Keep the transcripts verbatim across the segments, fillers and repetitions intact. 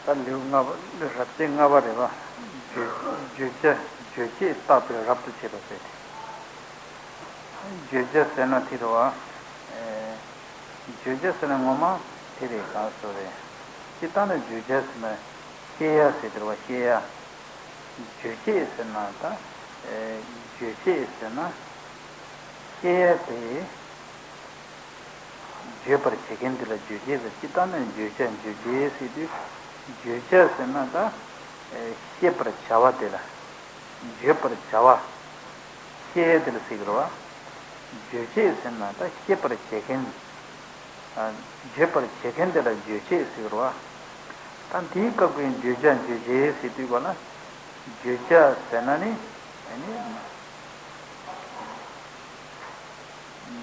ད་ལེའུ་ལྔ་པ། རབ་བྱེད་ལྔ་པ་རེད་པ། བརྗོད་བརྗོད་བྱ་རྗོད་བྱེད་བཏགས་པའི་རབ་ཏུ་བྱེད་པ་ཟེར་ཏེ། བརྗོད་བྱ་ཟེར་ན་དེ་རེད་པ། ཨེ། བརྗོད་བྱ་ཟེར་ན་ངོ་མ་དེ་རེད། གང་ཟེར་རེད། སྤྱིར་བཏང་ནས་བརྗོད་བྱ་ཟེར་ན་བཤད་ཡ་ཟེར་དེ་རེད་པ། བཤད་ཡ། རྗོད་བྱེད་ཟེར་ན་ད། ཨེ། རྗོད་བྱེད་ཟེར་ན་བཤད་ཡ་དེ། བརྗོད་པར་བྱེད་མཁན་དེ་ལ་རྗོད་བྱེད་ཟེར། སྤྱིར་བཏང་ནས་བརྗོད་བྱ་རྗོད་བྱེད་ཟེར་དུས། བརྗོད་བྱ་ཟེར་ན་ད། ཨེ། བཤད་པར་བྱ་བ་དེ་ལ། བརྗོད་པར་བྱ་བ། བཤད་དེ་ལ་ཟེར་གི་རེད་པ། རྗོད་བྱེད་ཟེར་ན་ད་བཤད་པར་བྱེད་མཁན། ཨ། བརྗོད་པར་བྱེད་མཁན་དེ་ལ་རྗོད་བྱེད་ཟེར་གི་རེད་པ། ད་འདིའི་སྐབས་ཀྱི་བརྗོད་བྱ་རྗོད་བྱེད་ཟེར་དུས་ག་ལ། བརྗོད་བྱ་ཟེར་ན་ནི། ཨ་ནི།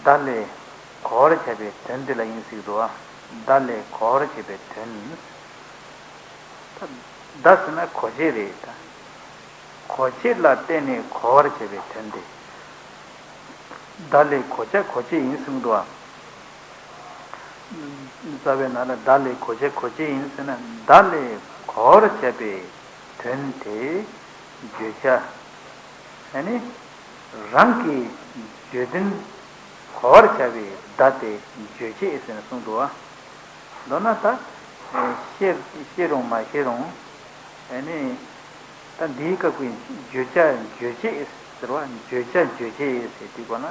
བརྡ་ལས་གོ་བར་བྱ་བའི་དོན་དེ་ལ་ཡིན་ཟེར་གི་འདུག་པ། བརྡ་ལས་གོ་བར་བྱ་བའི་དོན། ད་བརྡ་ཟེར་ན་གོ་བྱེད་རེད་ད། གོ་བྱེད་ལ་བརྟེན་ནས་གོ་བར་བྱ་བའི་དོན་ཏེ། བརྡ་ལས་གོ་བྱ་གོ་བྱེད་ཡིན་གསུངས་འདུག་པ། རྩ་བའི་ནང་ལ་བརྡ་ལས་གོ་བྱ་གོ་བྱེད་ཡིན་ཟེར་ན། བརྡ་ལས་གོ་བར་བྱ་བའི་དོན་དེ་བརྗོད་བྱ། ཨ་ནི། རང་གི་བརྗོད་དོན་གོ་བར་བྱ་བའི་བརྡ་དེ་རྗོད་བྱེད་ཟེར་ནས་གསུངས་འདུག་པ། མདོར་ན་ད། ཨེ། བཤད་བཤད་རུང་མ་བཤད་རུང་། ཨ་ནི། ད་འདིའི་སྐབས་ཀྱི་བརྗོད་བྱ་རྗོད་བྱེད་ཟེར་བ། བརྗོད་བྱ་རྗོད་བྱེད་ཟེར་དུས་ག་ལ།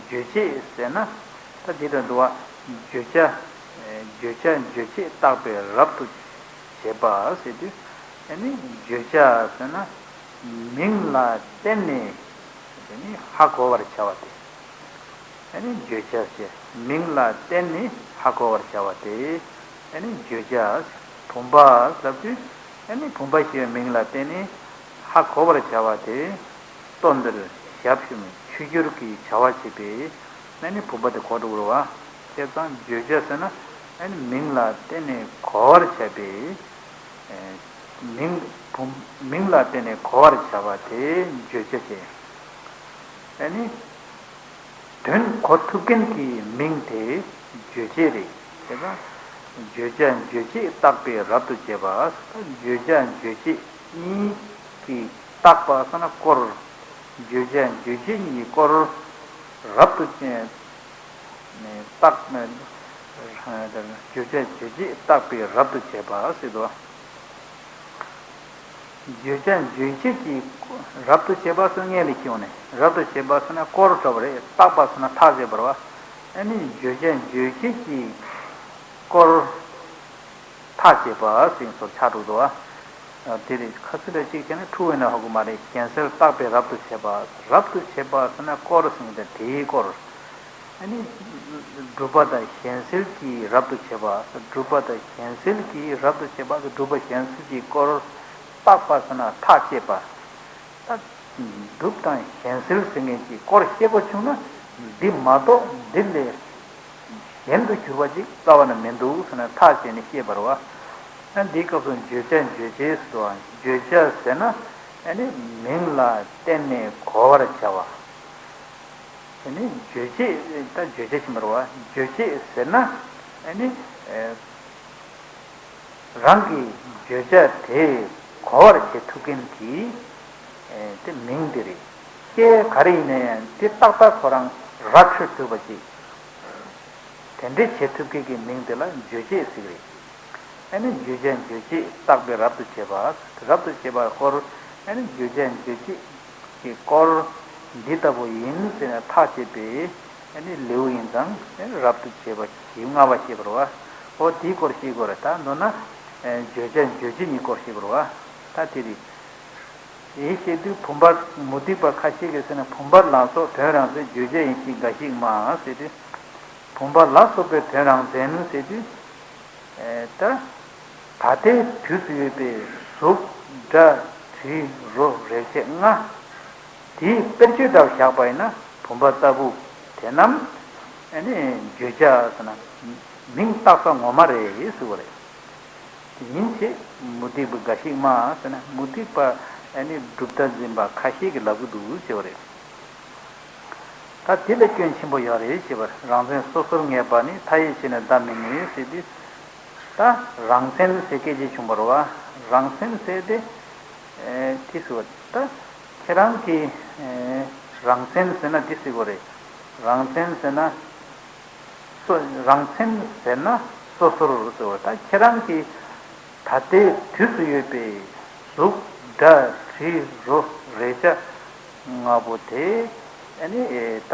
རྗོད་བྱེད་ཟེར་ན། ད་འདི་ལྟར་འདུག་པ། བརྗོད་བྱ། ཨེ། བརྗོད་བྱ་རྗོད་བྱེད་བཏགས་པའི་རབ་ཏུ་བྱེད་པ་ཟེར་དུས། ཨ་ནི་བརྗོད་བྱ་ཟེར་ན། མིང་ལ་བརྟེན་ནས། ཨ་ནི་ཧ་གོ་བར་བྱ་བ་སྟེ། ཨ་ནི་བརྗོད་བྱ་ཞེས་མིང་ལ་བརྟེན་ནས་ཧ་གོ་བར་བྱ་བ་སྟེ། ཨ་ནི་བརྗོད་བྱ། བུམ་པ་ལབ་དུས། ཨ་ནི་བུམ་པ་ཞེས་པའི་མིང་ལ་བརྟེན་ནས་ཧ་གོ་བར་བྱ་བ་སྟེ། ལྟོ་འདིར་ཞབས་ཞུམ་ཆུ་སྐྱོར་གྱི་བྱ་བ་བྱེད་པས། ཨ་ནི་བུམ་པ་དེ་གོ་འགྲོ་དགོས་རེད་པ། བྱས་ཙང་བརྗོད་བྱ་ཟེར་ན། ཨ་ནི་མིང་ལ་བརྟེན་ནས་གོ་བར་བྱ་བའི། ཨེ། མིང་། བུམ། མིང་ལ་བརྟེན་ནས་གོ་བར་བྱ་བ་དེ་བརྗོད་བྱ་བྱེད། ཨ་ནི། དོན་གོ་ཐུབ་མཁན་གྱི་མིང་དེ་རྗོད་བྱེད་རེད། བྱས་ཙང་། བརྗོད་བྱ་རྗོད་བྱེད་བཏགས་པའི་རབ་ཏུ་བྱེད་པ། བརྗོད་བྱ་རྗོད་བྱེད་གཉིས་ཀྱིས་བཏགས་པ་ཟེར་ན་སྐོར། བརྗོད་བྱ་རྗོད་བྱེད་གཉིས་སྐོར་རབ་ཏུ་བྱེད། བཏགས། བརྗོད་བྱ་རྗོད་བྱེད་བཏགས་པའི་རབ་ཏུ་བྱེད་པ་ཟེར་དོ། བརྗོད་བྱ་རྗོད་བྱེད་ཀྱི་རབ་ཏུ་བྱེད་པ་ཟེར་སྔོན་ལ་ཤེས་ཡོང་ནས། རབ་ཏུ་བྱེད་པ་ཟེར་ན་སྐོར་འདྲ་བ་རེད། བཏགས་པ་ཟེར་ན་ཐག་བཅད་པ་རེད་པ། ཨ་ནི་བརྗོད་བྱ་རྗོད་བྱེད་ཀྱི་སྐོར་ཐག་བཅད་པ་ཟེར་ཡིན་སོར་ཆགས་འགྲོ་འདུག་པ། དེ་རེད། ཁ་སུ་ལ་གཅིག་བྱས་ན་འཁྲུལ་བའི་ནང་ཧ་གོ་མ་རེད། གཞན་སེལ་བཏགས་པའི་རབ་ཏུ་བྱེད་པ། རབ་ཏུ་བྱེད་པ་ཟེར་ན་སྐོར་ཟེར་ཏེ་དེའི་སྐོར། ཨ་ནི། སྒྲུབ་པ་དང་གཞན་སེལ་གྱིས་རབ་ཏུ་བྱེད་པ། སྒྲུབ་པ་དང་གཞན་སེལ་གྱིས་རབ་ཏུ་བྱེད་པ། སྒྲུབ་པ་གཞན་སེལ་གྱི་སྐོར། བཏགས་པ་ཟེར་ན་ཐག་བཅད་པ། ད། སྒྲུབ་དང་གཞན་སེལ་ཟེར་མཁན་གྱི་སྐོར་ཤེས་དགོས་བྱུང་ན། འདི་མ་གཏོགས་འདི་ལས་གཞན་དུ་གྱུར་པ་ཅིག་རྩ་བ་ནས་མི་འདུག་ཟེར་ནས་ཐག་བཅད་ནས་བཤད་པ་རེད་པ། ཨ། འདིའི་སྐབས་སུ་བརྗོད་བྱ་རྗོད་བྱེད་ཟེར་བ། བརྗོད་བྱ་ཟེར་ན། ཨ་ནི་མིང་ལ་བརྟེན་ནས་གོ་བར་བྱ་བ། ཨ་ནི་རྗོད་བྱེད། ད་རྗོད་བྱེད་ཟེར་བ་རེད་པ། རྗོད་བྱེད་ཟེར་ན། ཨ་ནི། ཨེ། རང་གི་བརྗོད་བྱ་དེ་གོ་བར་བྱེད་ཐུབ་མཁན་གྱི། ཨེ། དེ་མིང་དེ་རེད། ཁྱེད་ག་རེ་ཡིན་ན་ཡང་དེ་ཏག་ཏག་ཁོ་རང་ར་འཕྲོད་ཐུབ་པ་ཅིག་དེ་འདྲའི་བྱེད་ཐུབ་མཁན་གྱི་མིང་དེ་ལ་རྗོད་བྱེད་ཟེར་གི་རེད། ཨ་ནི་བརྗོད་བྱ་རྗོད་བྱེད་བཏགས་པའི་རབ་ཏུ་བྱེད་པ། རབ་ཏུ་བྱེད་པའི་སྐོར། ཨ་ནི་བརྗོད་བྱ་རྗོད་བྱེད་ཀྱི་སྐོར་འདི་ལྟ་བུ་ཡིན་ཟེར་ནས་ཐག་བཅད་པའི། ཨ་ནི་ལེའུ་ཡིན་ཙང་། ཨ་ནི་རབ་ཏུ་བྱེད་པ་ཞེས་ལྔ་པ་བཤད་པ་རེད་པ། འོ་དེའི་སྐོར་བཤད་དགོས་རེད། ད་མདོར་ན། ཨ། བརྗོད་བྱ་རྗོད་བྱེད་གཉིས་སྐོར་བཤད་པ་རེད་པ། ད་དེ་རེད། དེ་བཤད་དུས་བུམ་པ་མུ་སྟེགས་པ་ཁ་ཤས་ཀྱིས་ཟེར་ན། བུམ་པ་ལ་སོགས་དོན་རང་མཚན། བརྗོད་བྱ་ཡིན་ཞེས་འགའ་ཞིག་སྨྲ་ཟེར་དུས། བུམ་པ་ལ་སོགས་པའི་དོན་རང་མཚན་ཟེར་དུས། ཨེ། ད། ད་ལྟའི་དུས་སུ་ཡོད་པའི་གཟུགས། སྒྲ། དྲི། རོ། རེག་བྱ་ལྔ། དེའི་དཔེར་བརྗོད་འདྲ་བ་བཞག་པ་ཡིན་ན། བུམ་པ་ལྟ་བུ་དེ་རྣམས། ཨ་ནི་བརྗོད་བྱ་ཟེར་ན་མིང་བཏགས་ས་ངོ་མ་རེད་ཟེར་བ་རེད། དེ་ཡིན་ཞེས་མུ་སྟེགས་པ་འགའ་ཞིག་སྨྲ་ཟེར་ན། མུ་སྟེགས་པ། ཨ་ནི་གྲུབ་མཐའ་འཛིན་པ་ཁ་ཤས་ཀྱིས་ལབ་ཀྱི་འདུག་ཟེར་བ་རེད། ད་དེ་ལ་སྐྱོན་ཆེན་པོ་ཡོད་རེད་ཅེས་པར། རང་མཚན་སོ་སོར་ངེས་པ་ནི། མཐའ་ཡས་ཕྱིར་ནི་བརྡ་མི་ནུས་ཟེར་དུས། ད་རང་མཚན་ཟེར་སྐད་ཆ་བྱུང་བ་རེད་བ། རང་མཚན་ཟེར་དེ། ཨེ། དེ་ཟེར་བ་ད་ཁྱེད་རང་གི། ཨེ། རང་མཚན་ཟེར་ན་འདི་ཟེར་དགོས་རེད། རང་མཚན་ཟེར་ན། སོ། རང་མཚན་ཟེར་ན་སོ་སོར་ཟེར་བ་ད་ཁྱེད་རང་གི་ད་ལྟའི་དུས་སུ་ཡོད་པའི་གཟུགས་སྒྲ་དྲི་རོ་རེག་བྱ་ལྔ་པོ་དེ་ཨ་ནི་ད་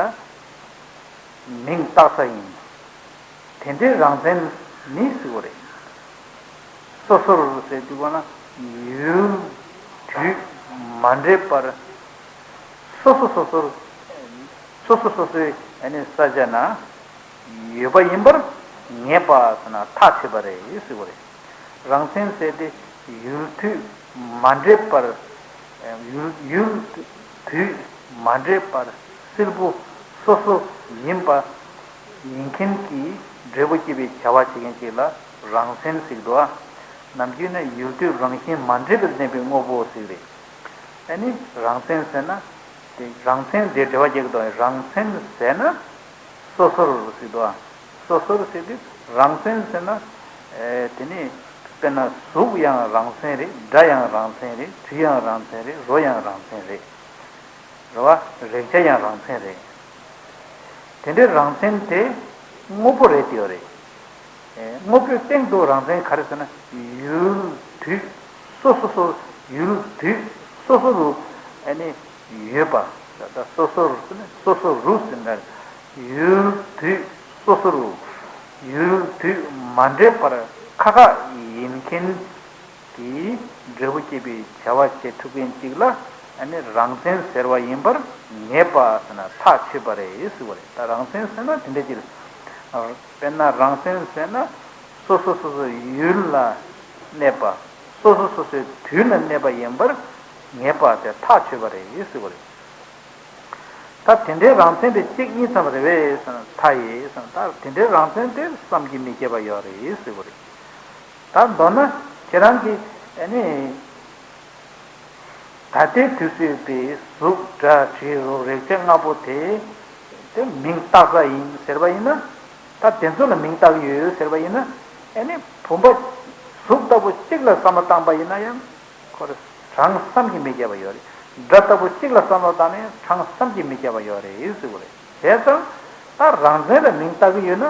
མིང་བཏགས་ས་ཡིན། དེ་འདྲའི་རང་མཚན་ནི་ཟེར་བ་རེད། སོ་སོར་ཟེར་དུས་ག་ན་ཡུལ་དུས་མ་འདྲེས་པར་སོ་སོ་སོ་སོར། སོ་སོ་སོ་སོའི་ཨ་ནི་ས་ཆ་ན་ཡོད་པ་ཡིན་པར་ངེས་པ་ཟེར་ན་ཐག་ཆོད་པ་རེད་ཟེར་བ་རེད། རང་མཚན་ཟེར་ཏེ་ཡུལ་དུས་མ་འདྲེས་པར། ཡུལ་ཡུལ་དུས་མ་འདྲེས་པར་གསལ་པོ་སོ་སོ་ཡིན་པ་ཡིན་མཁན་གྱི་འབྲས་བུ་སྐྱེད་པའི་བྱ་བ་བྱེད་མཁན་ཅིག་ལ་རང་མཚན་ཟེར་གྱི་འདུག་ཨ། ནམ་རྒྱུན་ནི་ཡུལ་དུས་རང་བཞིན་མ་འདྲེས་པར་གནས་པའི་དངོས་པོ་ཟེར་གྱི་རེད། ཨ་ནི་རང་མཚན་ཟེར་ན། དེ་རང་མཚན་དེ་འབྲེལ་བ་རྒྱག་གི་འདུག་རང་མཚན་ཟེར་ན་སོ་སོར་ཟེར་འདུག་ཨ། སོ་སོར་ཟེར་དུས་རང་མཚན་ཟེར་ན། ཨེ། དེ་ནི་དཔེར་ན་གཟུགས་ཡང་རང་མཚན་རེད། སྒྲ་ཡང་རང་མཚན་རེད། དྲི་ཡང་རང་མཚན་རེད། རོ་ཡང་རང་མཚན་རེད། རེད་བ། རེག་བྱ་ཡང་རང་མཚན་རེད། དེ་འདྲའི་རང་མཚན་དེ་དངོས་པོ་རེད་དེ་ཡོད་རེད། ཨེ། དངོས་པོའི་སྟེང་དུ་རང་མཚན་ག་རེ་ཟེར་ན་ཡུལ་དུས་སོ་སོ་སོ། ཡུལ་དུས་སོ་སོ་རུ་ཨ་ནི་ཡོད་པ། ད་སོ་སོ་རུ་ཟེར་ན་སོ་སོ་རུ་ཟེར་ན་ཡུལ་དུས་སོ་སོ་རུ་ཡུལ་དུས་མ་འདྲེས་པར་ཁ་ཁ་ཡིན་མཁན་གྱི་འབྲས་བུ་སྐྱེད་པའི་བྱ་བ་བྱེད་ཐུབ་མཁན་གཅིག་ལ་ཨ་ནི་རང་མཚན་ཟེར་བ་ཡིན་པར་ངེས་པ་ཟེར་ན་ཐག་ཆོད་པ་རེད་ཟེར་བ་རེད། ད་རང་མཚན་ཟེར་ན་དེ་འདྲ་ཅིག་དཔེར་ན་རང་མཚན་ཟེར་ན་སོ་སོ་སོ་སོའི་ཡུལ་ལ་གནས་པ། སོ་སོ་སོ་སོའི་དུས་ལ་གནས་པ་ཡིན་པར་ངེས་པ་དེ་ཐག་ཆོད་པ་རེད་ཟེར་བ་རེད། ད་དེ་འདྲའི་རང་མཚན་དེ་གཅིག་གཉིས་ཙམ་རེད་པས་ཟེར་ན་མཐའ་ཡས་ཟེར་ན། ད་དེ་འདྲའི་རང་མཚན་དེ་བསམ་གྱིས་མི་ཁྱབ་པ་ཡོད་རེད་ཟེར་བ་རེད། ད་མདོར་ན་ཁྱེད་རང་གིས་ཨ་ནི་ད་ལྟའི་དུས་སུ་ཡོད་པའི་གཟུགས་སྒྲ་དྲི་རོ་རེག་བྱ་ལྔ་པོ་དེ་དེ་མིང་བཏགས་ས་ཡིན་ཟེར་བ་ཡིན་ན། ད་དེ་ཚོ་ལ་མིང་བཏགས་ཀྱི་ཡོད་ཟེར་བ་ཡིན་ན། ཨ་ནི་བུམ་པ་གཟུགས་ལྟ་བུ་གཅིག་ལ་བསམ་བློ་བཏང་པ་ཡིན་ན་ཡང་ཁོ་རང་བསམ་གྱིས་མི་ཁྱབ་པ་ཡོད་རེད། སྒྲ་ལྟ་བུ་གཅིག་ལ་བསམ་བློ་བཏང་ནས་བསམ་གྱིས་མི་ཁྱབ་པ་ཡོད་རེད་ཟེར་བ་རེད། བྱས་ཙང་ད་རང་མཚན་ལ་མིང་བཏགས་ཀྱི་ཡོད་ན་